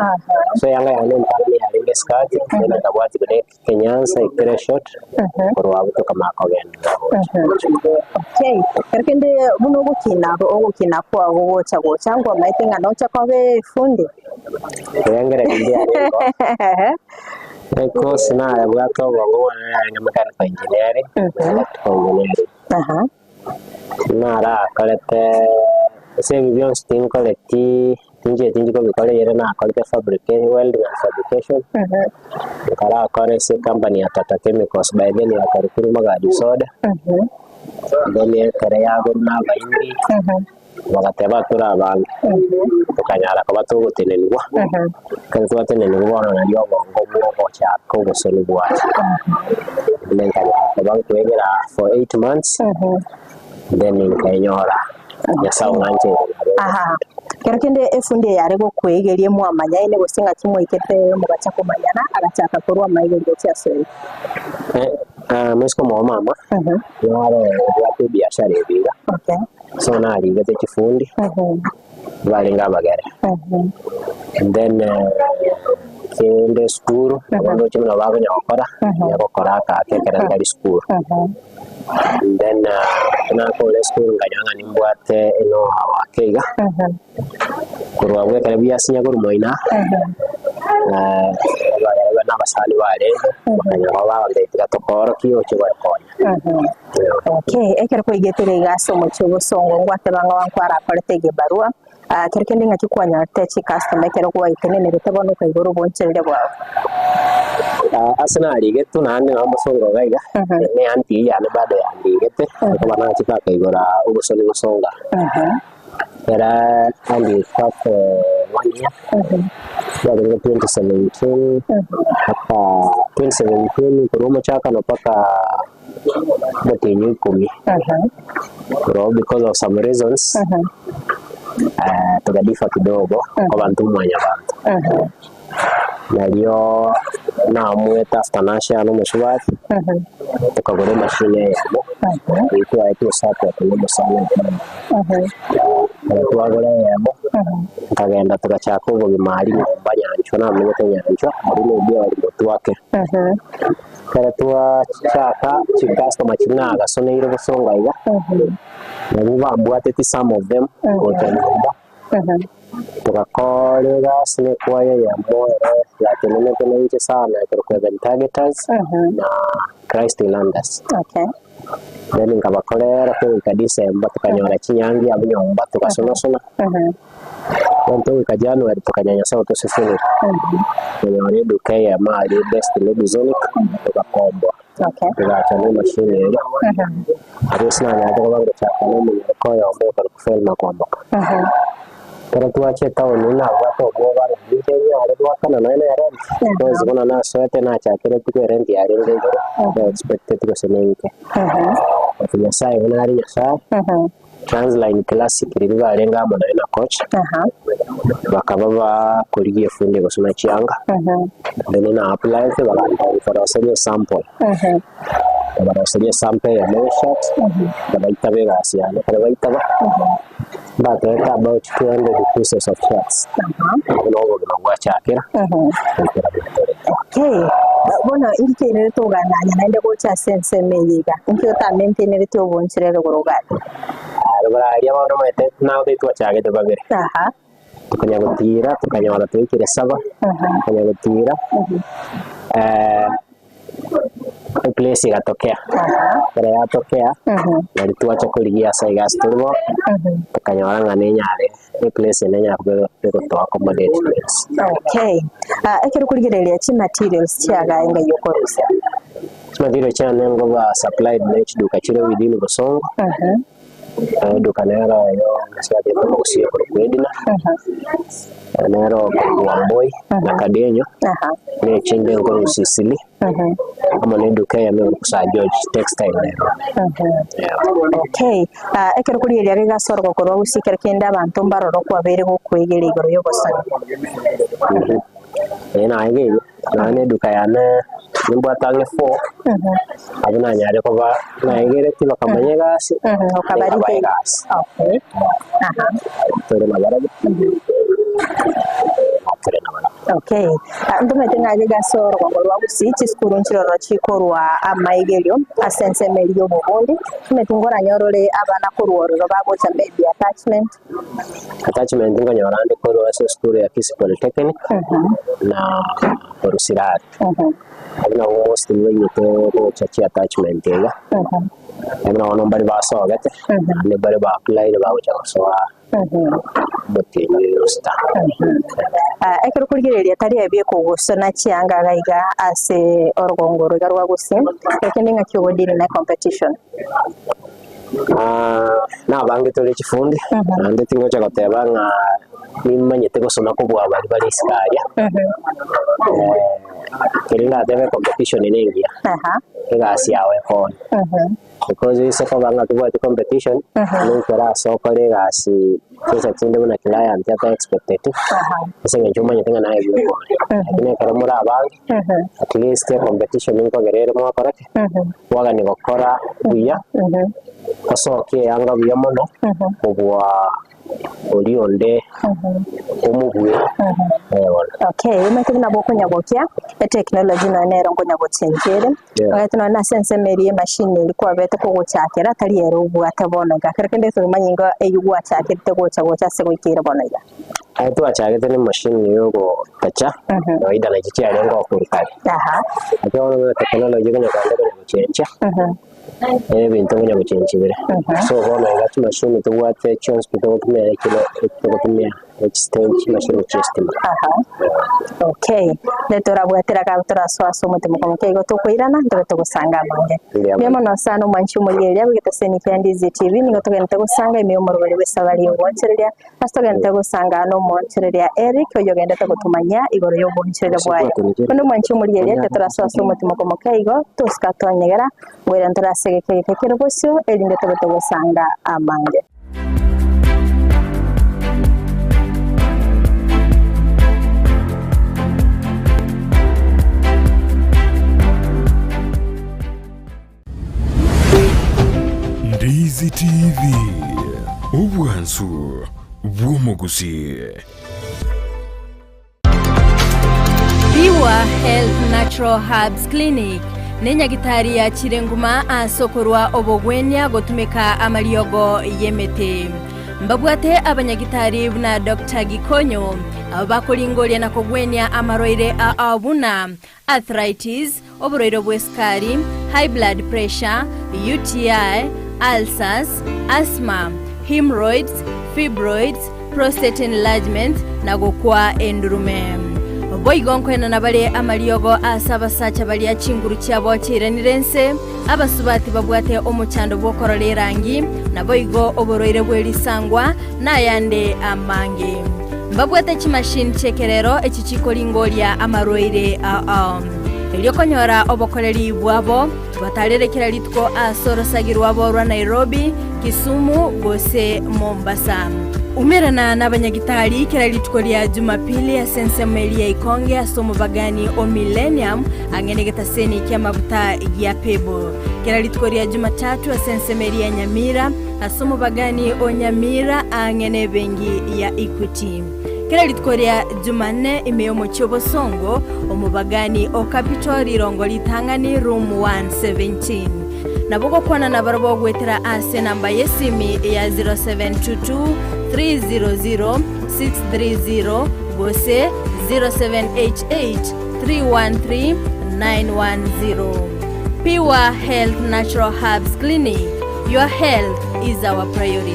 So eyanga yane entang'ani yarenge esikati, then ekabwatia buna ekenyansa ekere short, korwa abwo tokamanya kogenderera gocha. Okay, ekero kende buna ogokina ogokina kwago gocha gocha nkwamaete ng'a noche koba efundi? Erengererio ndiarenge oo. Ekosi nayebwate obongo bwane yarenge mechanical engineering na electrical engineering. Narakorete ase ebi bionsi tinkoreti tinchieti inche kobikora eyere nakorete fabrica welding and fabrication, nkarakora ase ecompany ya Tata Chemicals by then yakarokirwe Magadi Soda, then ekero yagorwa na abaindi. Bagateba, Tore abange, tokanyara koba togotenenigwa. Ekero twatenenigwa bono nario obongo bw'ogochaka obosoni bwacha. Naende nkanyara koba nkoegera for 8 months, then nkaenyora Nyasae ong'ancheire nabo. Aha. Kero kende efundi eye yare gokoegeria mwamanyaine gose ng'aki mwaikete mogacha komanyana agachaka korwa amaigerio gochia ase ore. Moiseke omwabo mama, nare obwate ebiashara ebi iga. Okay. So narigete chifundi, barenge abagere. And then kende esukuru, nabo ndoche buna bakonya gokora, konya gokora akake ekero ntari sukuru. And then nakore esukuru nkanyora ng'a nimbwate enow-how ake iga, korwa abwo ekero biasinya korwa moino aa, abagere na abasani barenge, bakanyora bagontebia tiga tokoorokie oche goekonya. Okay, ekero kwaigetire iga ase omochie obosongo ngwateba ng'a nkwarakorete egebarua, ah, kero kende ng'aki kwanyorete chicustomer ekero gwaitenenerete bono okaigora obonchereria bwao? Ah, ase narigetwe naende nabo omosongo iga iga, ne aunty eyio yane bado yandigete, okoba nachete akaigora obosoni bosonga. Era andika for one year, yarenge 2017 mpaka 2017 korwa omochakano mpaka omotienyi o ikomi. Korwa because of some reasons, tukadifa kidogo, abanto mwanyabanto. Nario naamwete after nashare omosubati, tokagora emachine eyemo, eyio twaetwe esupport na omosani Ekero twagora eyemo, nkagenda togachaka obogima aria nyomba nyanchwa namenyete nyanchwa aria na ebiori motwe ake. Ekero twachaka chicustomer chiria nagasoneire bosongo iga, nabwo bambwateti some of them gocha nyomba, togakora egasi na ekwaya eyemo ere yatenenete na inche sana ekorokwa Heaven Targeters na Christ in Landers. Okay. Then nkabakorera goika December tokanyora chinyangi abwo nyomba togasonasona. Then togoika January tokanya Nyasaye otosesenire. Tokanyora eduka eyemo aria Best Lady Zonic togakomboa. Okay. Togacha na emachine eria. Aria ase nanyarete koba ngochaka na omonyaroka oyomo okorokwa Felma Kwamboka. Ekero twachia etaoni nabwate obwoba ng'a ninche nyare goakana nonya na erent, because buna nasoete nachakereti ko erent yarenge igoro, na expected gose nenke. But Nyasaye buna are Nyasaye, Transline Classic riria barenge amo naye na coach, bakaba bakorigia efundi egosona chianga, then na applyete bagantebia nkoroserie esample. Nkabaroseria esample eyemo ya eshirt, nkabaitaba egasi yane, ekero baitaba, mbatebete about 200 pieces of shirts, abwo nabo obogima bwachakera, goikera buna tore. Okay, bono inki kiairerete ogang'anya naende gocha ase ensemo eye iga? Inki otamaintainereti obonchorere igoro ogate? Rogoro aria bono omanyete nabo twachagete babere. Tokanya gotiira, tokanyora twaikire saba, tokanya gotiira, eplace egatokea, ekero yatokea, nari twacha korigia ase iga ase tore bono, tokanyora ng'a nenyare eplace eye nenyare koba egoto accommodate twensi. Okay, ekero okorigereria chimaterials chiagaye ngai okorusia? Chimaterial chiane nkoba supplied ne chiduka chire within Bosongo. Eduka nero oyo omosubati omogusia okorokwa Edna, nero okorokwa Wamboi na Kadenyo, na echinde nkorwa Sisili, amo na eduka eyemo ekorokwa Sir George Textile nero. Okay, ah, ekero korigereria rigaso orogokorwa gose ekero kende abanto mbarore okwabeire gokwegera igoro y'obosani. Ee naegeire, nonya na eduka yane nimbwate ang'e four, abwo nanyare koba naegeretie bakamanya egasi, nkabaha egasi. Tore nabarabwo, tore nabarabwo. Okay, ntomanyete ng'a iga ase orogongo rwa Gusii chisukuru nchiroro chikorwa amaigerio ase ensemo eria y'obobundi, ntomanyete nkoranyore ore abana korwa ororo bagocha maybe attachment. Attachment nkonyora ande korwa ase esukuru ya Kisii Polytechnic na korwa Sirari. Abwo nabwo mostly baigete gocha chi attachment iga, naende bono mbare basogete, naende mbare ba applyire bagocha gosoa omotienyi oyo osita. Ekero okorigereria tari ebi ekogosona chianga iga iga ase orogongo oro iga rwa Gusii, ekende ng'aki ogodeal na ecompetition? Nabange tore chifundi, naende tingocha goteba ng'a nimanyete gosoma kobua baria bare isiko aria, keria ndatebe competition ne engiya, egasi yao ekonya. Because ase koba ng'a tobwati competition, noikore ase okore egasi chinsa chinde buna client ata expecteti, ase eng'encho omanyete ng'a naye buya okore. Lakini ekero more abange, at least ecompetition nkogera ere mwakora ki? Kwagania gokora buya, osokie eanga buya mono kobua oria onde omobue eh bono. Okay, omanyete buna bokonyagokia etechnology nonya nero nkonyagochenchia ere, Yeah. omanyete nonya nase ensemo eria emachine eria kwabete kogochakera tari ere obwate bono iga, kero kende gose omanye iga eywo gwachakerete gocha gocha ase goikeire bono iga. Aye twachagete ne machine yogotacha kawaida nachi chiarenge okorwa kare. Lakini bono buna technology konya kogenda konya gochenchia, ebinto konya gochenchia bire. So bono iga chimachine tobwate chionsi pi togotumia ekero togotumia chimachine chia estima. Okay, nde torabwatera iga torasoa ase omotemo komokia igo tokoirana ntobe togosanga amange. Mbuya Mbuya mono. mono sana omwanchi omorigereria bw'egeteseni kia Ndizi TV, nigo togenderete gosanga ime y'omoroberi bw'esabari y'ogwanchereria Ase togenderete gosanga nomoonchoreria Eric, oyogendete gotomanyia igoro y'oboonchoreria bwaye. Onde omwanchi omorigereria, ekero torasoe ase omotimoko omoke igo, tosika twanyegera, ngoira ntore ase egeka egeke kere bosio, erinde tobe togosanga amange. Ndizi TV, obwansu bw'omogusii. Pure Health Natural Herbs Clinic nenyagitari yachire nguma ase okorwa obogwenia gotumeka amariogo y'emete. Mbabwate abanyagitari buna Doctor Gikonyo abo bakoringoria na kogwenia amarwaire ao buna arthritis, oborwaire bw'esukari, high blood pressure, UTI, ulcers, asthma, hemorrhoids, fibroids, prostate enlargement, na gokwa endurume. Boigo nkoenana bare amariogo ase abasacha baria chinguru chiabo chiairanire inse, abasubati babwate omochando bw'okorora erangi, naboigo oborwaire bwe risangwa, na ayande amange. Mbabwate chimashini chi'ekerero echi chikoringoria amarwaire ao. Erio konyora obokoreri bwabo, batarere kera rituko ase orosagi rwabo rwa Nairobi, Kisumu gose Mombasa. Umerana nabanyagitari kera rituko ria Jumapili ase ensemo eria ya Ikonge ase omobagani o Millennium ang'e negetaseni ki'amaguta gia Pebble. Kera rituko ria Jumatatu ase ensemo eria ya Nyamira ase omobagani o Nyamira ang'e nebengi ya Equity. Kera rituko ria Jumanne ime y'omochie obosongo, omobagani o Capital rirongo ritang'ani room 117. Nabo gokwana nabarabwo goetera ase enamba y'esimi ya 0722 300 630 gose 0788 313 910. Pure Health Natural Herbs Clinic, your health is our priority.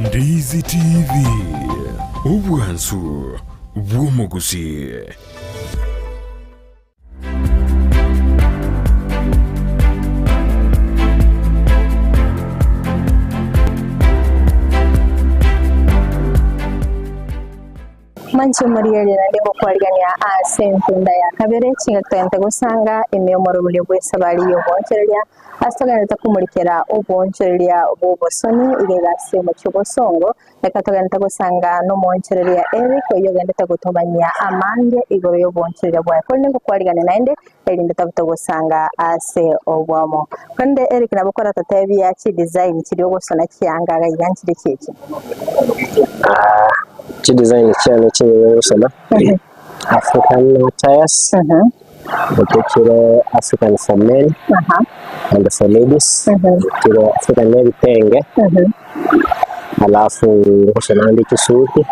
Ndizi TV, obwansu bw'omogusi. Manche omorigereria naende gokwarigania ase entunda ya kabere, chingaki togente gosanga ime y'omoroberio bw'esabari y'ogoonchoreria, ase togenderete komorikera oboonchoreria bw'obosoni iga iga ase omochie obosongo, reka togenderete gosanga nomoonchoreria Eric oyio ogenderete gotomanyia amange igoro y'oboonchoreria bwaye. Korende ngokwarigania naende erinde tobe togosanga ase oboamo. Korende Eric nabo okoratotebia chidesign chiria ogosona chianga iga iga nchire chieki? Chidesign chiane chinyinge ngosona, African attires, chire African for men and for ladies, chire African na ebitenge, alafu ngosona naende chisuti,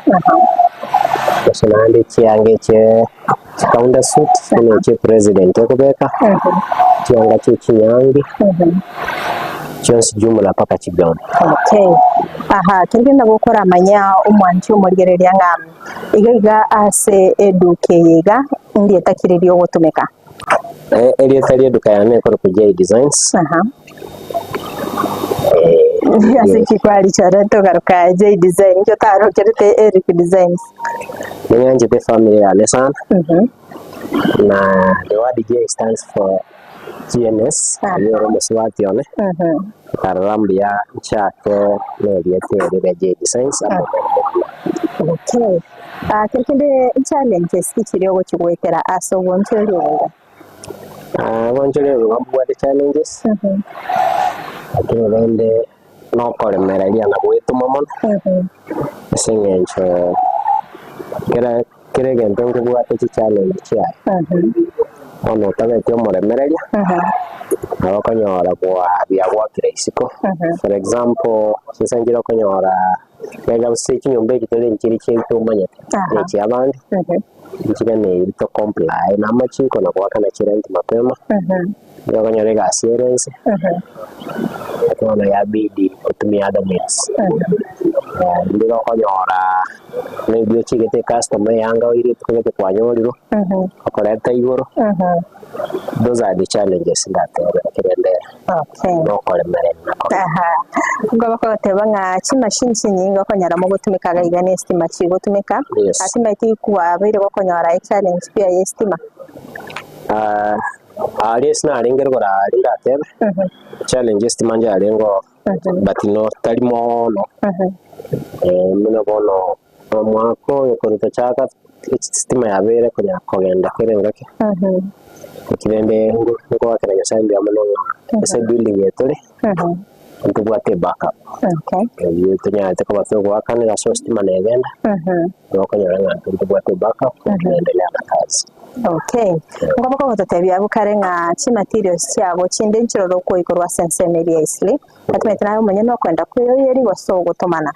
ngosona naende chianga eche chikaunda suit buna echia epresident ekobeka, chianga chia chinyangi, chionsi jumla mpaka chigown. Okay. Aha, keri kende nabo okoramanya omwanchi omorigereria ng'a iga iga ase eduka eye iga ndieta ki riria ogotumeka? Erieta ria eduka yane ekorokwa J Designs. Aha. Ase ki kwarichorete okaroka J Design inki otarokerete Eric Designs? Ning'anchete efamily yane sana, na the word J stands for GNS, oyio ore omosubati one, nkarora mbuya nchake na erieta eri ria J Designs amo na omwana. Okay. Ah, keri kende challenges ki chiria ogochi goetera ase obonchoreri obo iga? Obonchoreri obo mbobwate challenges, lakini rende nokoremereria na gwetoma mono, ase eng'encho kera kera egento nkebwate chichallenge chiaye. Bono otabeti omoremereria, nabo okonyora bwa biagwakire isiko. For example, chinsa nchire okonyora niga gose chinyomba echi tore nchiri chiaito omanyete, ne echia abande, nchire neri to comply na amachiko na goakana chirent mapema. Nigo okonyora egasi ere ense, lakini bono yabidi otumie other means. Naende nigo okonyora maybe ochigete ecustomer eyanga oire rituko gete kwanyorirwe, okoreta igoro, those are the challenges ndatebe ekero Okay. nokoremereria nako. Aha. Nigo bakogoteba ng'a chimashini chinyinge okonyora mogotumeka iga iga na estima chigotumeka, Yes. atimaeti kwabeire gokonyora echallenge pia ya estima. Aria ase narenge rogoro aria ndatebe, challenge estima njarenge oo, but no tari moono, buna bono omwaka oyo korwa tochaka estima yabeire konyara kogenda kera engaki, naki rende ngoakera Nyasaye mbuya mono ng'a ase ebuilding eye tore, ntobwate ebackup, eywo tonyarete koba togoakanera ase estima negenda. Nokonyora ng'a intwe ntobwate backup tunaendelea na kazi. Okay. Nkoba kogototebia abwo kare ng'a chimaterials chiago chinde nchirore okoigwa korwa ase ensemo eria ya Eastleigh, natumete naye omonyene okoenda kweyoyeria gose ogotomana.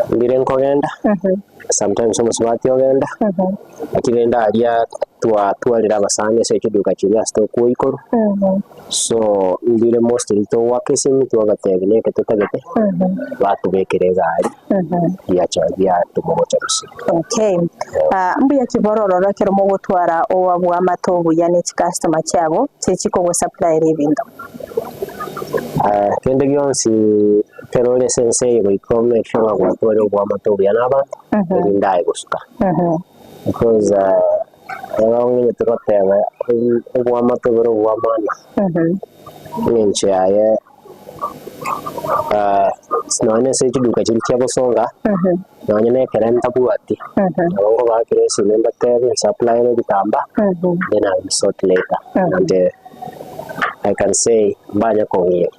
Ndire nkogenda, sometimes omosubati ogenda, lakini rende aria. Twatwarire abasani ase chiduka chiria ase tokwoikorwa, so ndire mostly togoaka esimi twabatebia neke totagete, batobekera egari riacha riatoma gocha gusii. Okay. Ah, mbuya ki borororo ekero mogotwara owa bw'amato obuya ne chicustomer chiabo chiria chikogosupplyera ebinto? Ah, kende gionsi ekero ore ase ense eye goika o make sure ng'a gwatwarire obwamato obuya na abanto, erinde aye gosuka. Because ero ng'enyete goteba obwamato bore obw'amaana, eng'encho yaye nonya ase chiduka chiria chia bosonga, nonya na ekere ntabwati, nabo nkobaakera esime mbatebie nsupplyere ebitambaa, then I will sort later and I can say mbanya kong'ira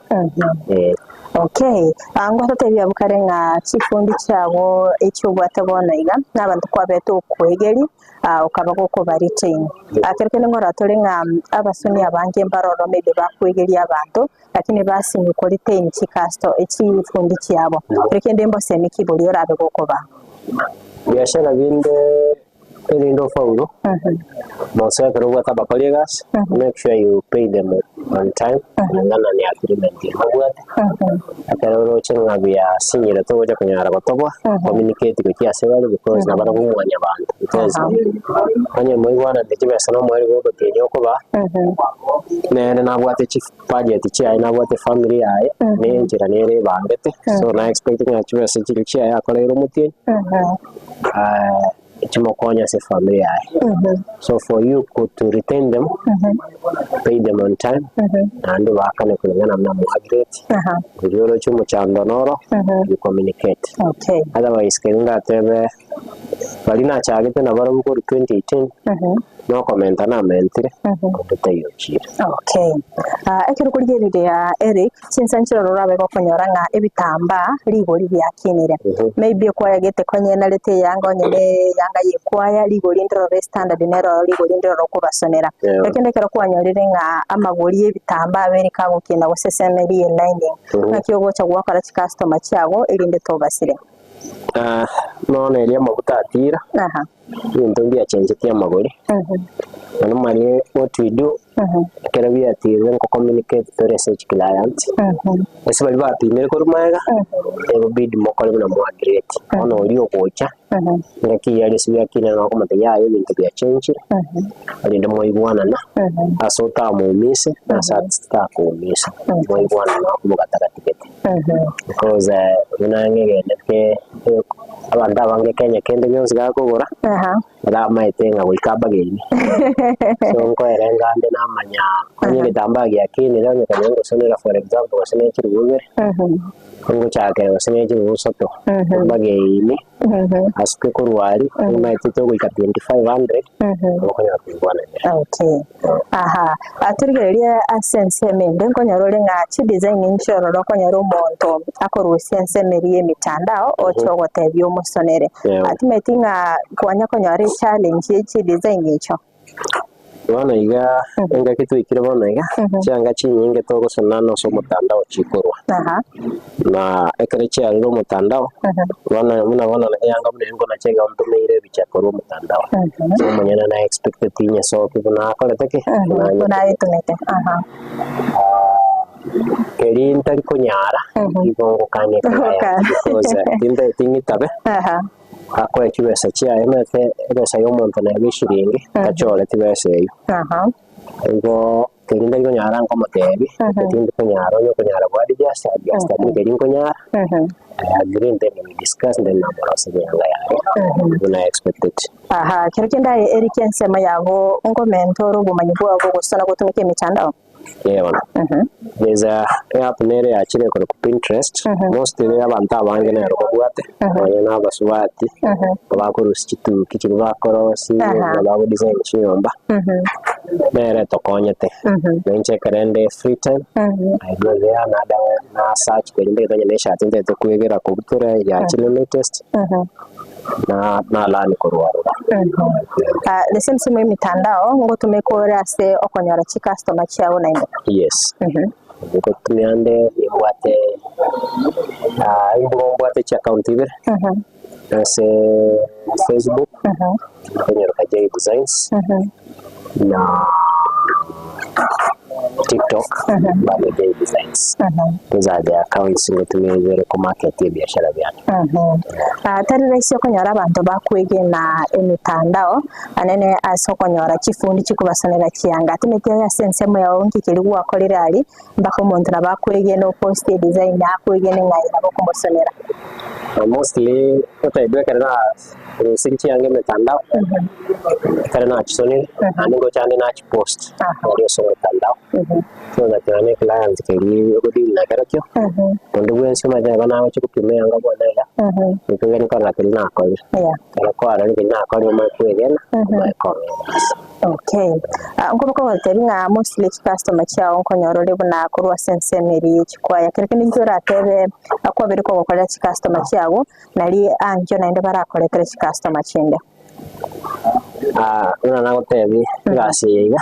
eh. Okay, ah, ngwatotebia abwo kare ng'a chifundi chiago echi obwate bono iga, na abanto kwabete okoegeria, ah, okaba gokoba retain. Ah, kero kende ngorora tore ng'a abasoni abange mbaroro maybe bakoegeria abanto, lakini basinywa ko retain chicusto chifundi chiabo. Kero kende mbosemi ki boria orabe gokobaa? Biashara binde Erinde ofaulu, mose ekero obwate abakori egasi, make sure you pay them on time kulingana ne agreement eye mobwate. Ekero oroche ng'a biasinyire togocha konyara gotoboa, communicate gochia ase bare because nabarabwo mwanyabanto because onye moigwananete chibesa na omoerio bwa ogotienyi okobaa, nere nabwate chi budget chiaye nabwate family yaye, na enchera nere ebangete, so na expect ng'a chibesa chiria chiaye akoreire omotienyi. Chimokonye ase efamiri yaye. So for you to retain them, pay them on time, naende obaakane kulingana buna mwagreti. Riria oroche omochando noro, you communicate. Okay. Otherwise keri ndatebe, baria nachagete nabarabwo korwa 2018, nokomenta namentire, onde taiyo ochire. Okay. Ah, ekero korigereria Eric, chinsa nchiroro orabe gokonyora ng'a ebitambaa rigori biakinire. Maybe ekwaya gete konye narete eyanga onye ne eyanga ya ekwaya rigori ndiroro estandard nero rigori ndiroro okobasonera. Yeah. Lakini ekero kwanyorire ng'a amagori ya ebitambaa abere kagokina gose ase eri ye lining, ng'aki ogocha gwakora chicustomer chiago erinde tobasire. Ah, nono eria amaguta atira, Aha. ebinto mbiachenchetie amagori. Bono mani what we do, ekero biatirire nko communicate tore ase chiclient, ase baria bapimire korwa magega, ebibidi mokore buna mwagreti. Bono oria ogocha, engaki eyio aria ase biakinire nabo okomotebia yaya ebinto biachenchire, erinde mwaigwanana, ase otamoumise, na ase atakoumisa, mwaigwanana omogatagati gete. Because buna ng'egenete abanto abange Kenya kende gionsi gakogora, baramaete ng'a goika abageini. So nkoerenga ande namanya onye egetambaa giakinire onye konya ngosonera for example gose ne chiribu ibere, ngochakera gose ne chiribu isato, mbageini. Ase korwa aria, nimaete togoika 2500, nabo okonyara koigwananera. Okay. Aha. Ah, torigererie ase ensemo ende nkonyora ore ng'a chidesign nchiororo okonyora omonto akorusia ensemo eria y'emitandao oche ogotebia omosonere. Yeah. Ah, timanyeti ng'a kwanya konyora echallenge ye chidesign echio. Bono iga, engaki twaikire bono iga, chianga chinyinge togosona nase omotandao chikorwa. Na ekero chiarure omotandao, bono buna bono eyanga buna eye ngonacha iga ntomeire ebicha korwa omotandao. So omonyene na expecteti nyesoki buna akorete ki? Buna Buna ayetomete. Keri ntari konyara, igo ngokania client because tintageti ng'itabe. Akoe chibesa chiaye, omanyete ebesa y'omonto neba eshiringi, tachoreti besa eyio. Igo keria ntari konyara nkomotebi, eke tindi konyara, onye okonyara go adjust, adjust, lakini keria nkonyara, I agree then we discuss then namoroseria eyanga yaye buna I expected. Aha, kero kende aye Eric ensemo yago nkomenta ore obomanyi bwao bw'ogosona gotumeka emetandao? Eh bono. There's a app nere yachire ekorokwa Pinterest, mostly abanto abange nero babwate, nonya na abasubati, abakorusia chituki chiria bakorosia, buna bago design chinyomba, nere etokonyete. Na inche ekero inde free time, I go there nada na search keria ndagete onye na eshati ntagete kwegera kobutora yachire latest, na na learn korwa aroro. Ah, the same same emitandao ngotumeka ore ase okonyora chicustomer chiao naende? Yes. Ngotumia nde nimbwate ah, imbuga mbwate chiaccount ibere. Ase Facebook okonyeroka J Designs na TikTok bado J Designs. Those are the accounts ngotumia ibere ko market ebiashara biane. Ah, tari rahisi okonyora abanto bakwegena emitandao anene ase okonyora chifundi chikobasonera chianga. Timeti aye ase ensemo yao nki keria gwakorire aria mpaka omonto nabo akwegene oposte edesign akwegene ng'a aye nabo okomosonera. Mostly otaidwe ekero na rusia chianga emetandao ekero nachisonire naende ngocha ande nachipost aria ase omotandao so that nonye eclient keria ogodeal nakerokio onde bwensi omanyete neba nagochia gopima eyanga buna iga nigo nkorora keria nakorire ekero kwarorire keria nakorire omanye kwegena omanye kong'ina ase. Okay, nkoboka gotebia ng'a mostly chicustomer chiao nkonyora ore buna korwa ase ensemo eria ye chikwaya. Kero kende inki oratebe akwabere kogokorera chicustomer chiago nari ankio naende barakoretere chicustomer chinde? Buna nagotebia egasi eye iga,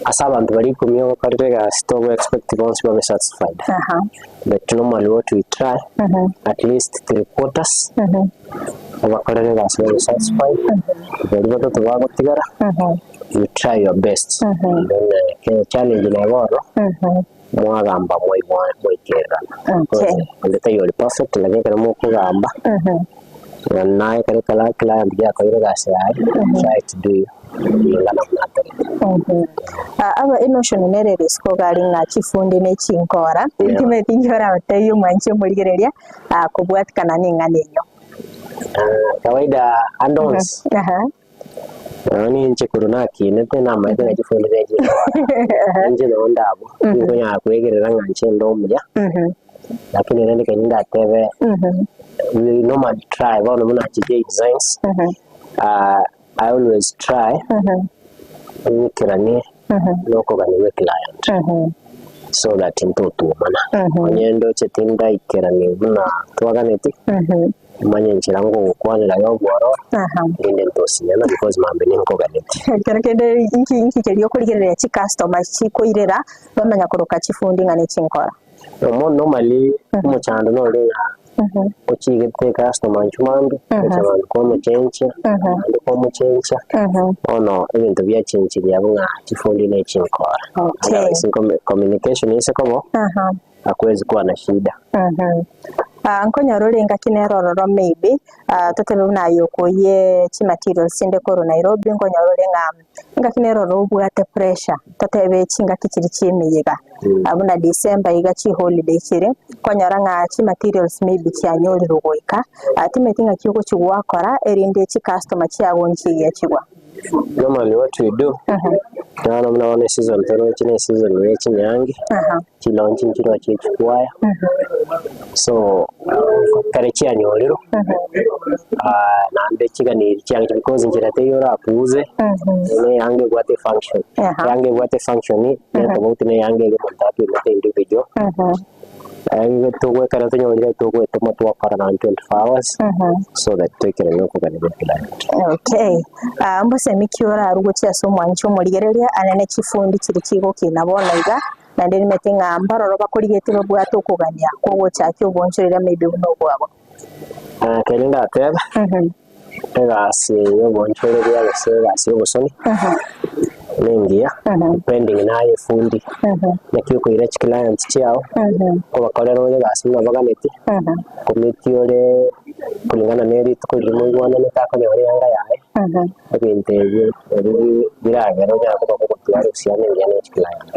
ase abanto baria ikomi ogokorera egasi togo expect bonsi babe satisfied, but normally what we try at least 3/4 obakorere egasi babe satisfied, baria batato bagotigara you try your best then eh, challenge neba oro mwagamba mwaigwa mwaikererana Okay. onde taiyo ori perfect lakini ekero mokogamba naye ekero ekero client giakorire egasi yaye try to do kulingana buna atagete. Ah, aba enotion nere ere isiko iga aria ng'a chifundi ne chinkora Yeah. ntimanyeti inki orabatebie omwanchi omorigereria ah, kobwatikana na eng'ana eyio. Ah, kawaida ande onsi Aha. Nonya ninche korwa nakinete namaete ng'a chifundi ne chinkora, inche nabo ndabwo, ninkonyara koegerera ng'a inche nde omuya, lakini rende ekero ndatebe we normally try bono buna inche J Designs, I always try ng'ikeranie na okogania gwa eclient so that ntotwomana, onye ndoche tindaikerani buna twaganeti. Omanye enchera ngogokwanera y'obwororo, rende ntosinyana because mambia ninkoganetie. Ekero kende inki inki keria okorigereria chicustomer chikoirera bamanya koroka chifundi ng'a nechinkora? Omo normally omochando nore ng'a ochigete ecustomer inchuo mambia, gocha mambia kwamochenchia, naende kwamochenchia, bono ebinto biachenchirie abwo ng'a chifundi ne chinkora. Okay. Otherwise communication ase kobo, hakuwezi kuwa na shida. Ah, nkonyora ore engaki nere ororo maybe ah, totebe buna aye okoyie chimaterials chinde korwa Nairobi nkonyora ore ng'a engaki nere ororo obwate pressure totebe chingaki chiria chia emeyega ah, buna December iga chiholiday chire nkonyora ng'a chimaterials maybe chianyorirwe goika ah, timanyeti ng'aki ogochi gwakora erinde chicustomer chiago nchigiachigwa. Normally what we do, bono buna bono eseason toroche ne eseason ya chinyangi, chilaunch nchiroo chia echikwaya, so ekero chianyorirwe, naende chiganiri chianche because nchera teiyo orapuze, ne eyanga ebwate efunction, eyanga ebwate efunction ne tofauti na eyanga eria omonto apimete individual. Togwekera tonyorire togwetoma twakora nonye 24 hours so that toikeranie okogania gwa client. Okay. Ah, mbosemi ki orarwe gochia ase omwanchi omorigereria anene chifundi chiria chigokina bono iga, naende nimanyete ng'a mbaroro bakorigetie babwate okogania kwogochakia obonchoreria maybe buna obwabo. Ah, keria ndatebe egasi ya obonchoreria gose egasi ya obosoni nengiya depending naye efundi naki okoira chiclient chiao obakorere ore egasi buna baganeti commit ore kulingana ne rituko riria moigwananete akonyora eyanga yaye ebinto ebio ebi biragere onyare koba kogotwara uhusiano engiya ne chiclient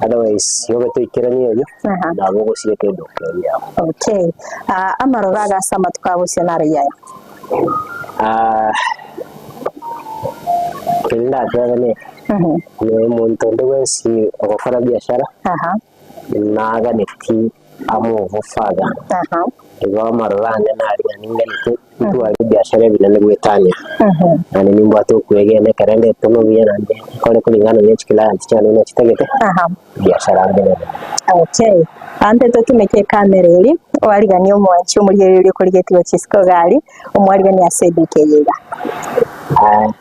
otherwise yobe toikerani erio nabo ogosieka eduka eria yao. Okay, amaroro aga ase amatuko a bosio narayia aya. Ah, keria ndatebe ne ne omonto onde bwensi ogokora biashara naganeti amove further igo amaroro ane nari ng'a ninganete ntware ebiashara ebinene goetania naende nimbwate okwegena ekero ndetome buya naende nkore kulingana ne chiclient chiane buna chitagete ebiashara mbere nere. Okay, ante totumeke ekamera eria, oariganie omwanchi omorigereria oria okorigetie gochia isiko iga aria, omwariganie ase eduka eye iga.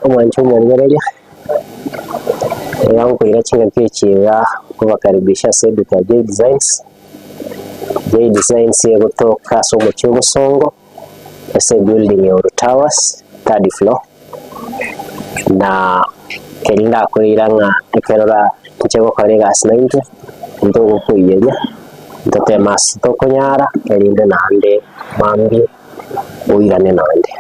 Omwanchi omorigereria, iga nkoira chingaki echi iga kobakaribisha ase eduka ya J Designs, J Designs egotoka ase omochie o Bosongo. Ase ebuilding ya Uhuru Towers, third floor, na keria ndakoira ng'a ekero ora inche gokora egasi naintwe, ntogokoiyeria, ntoteme ase tokonyara, erinde naende mambia oirane naende.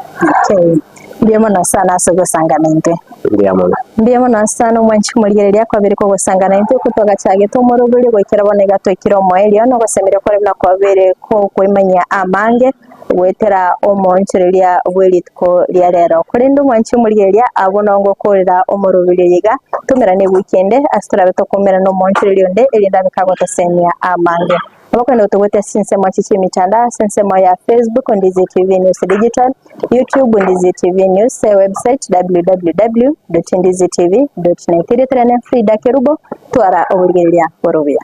Okay. Mbuya mono sana ase ogosangana intwe. Mbuya mono. Mbuya mono sana omwanchi omorigereria kwabere kogosangana intwe okwo twagachagete omoroberio goikera bono iga twaikire omoerio na ogosemeria kore buna kwabere kokoimanyia amange goetera omoonchoreria bwe rituko ria rero. Korende omwanchi omorigereria abwo nongo okorera omoroberio oyo iga tomerane ewiki ende ase torabe tokomerana omoonchoreria onde erinde abe kagotosemia amange. Abakwenda gotogwete ase chinsemo echi chi'emitandao ase ensemo ya Facebook Ndizi TV News Digital, YouTube Ndizi TV News, ewebsite www.ndizitv.net. Rietera ne Frida Kerubo, twara oborigereria bore obuya.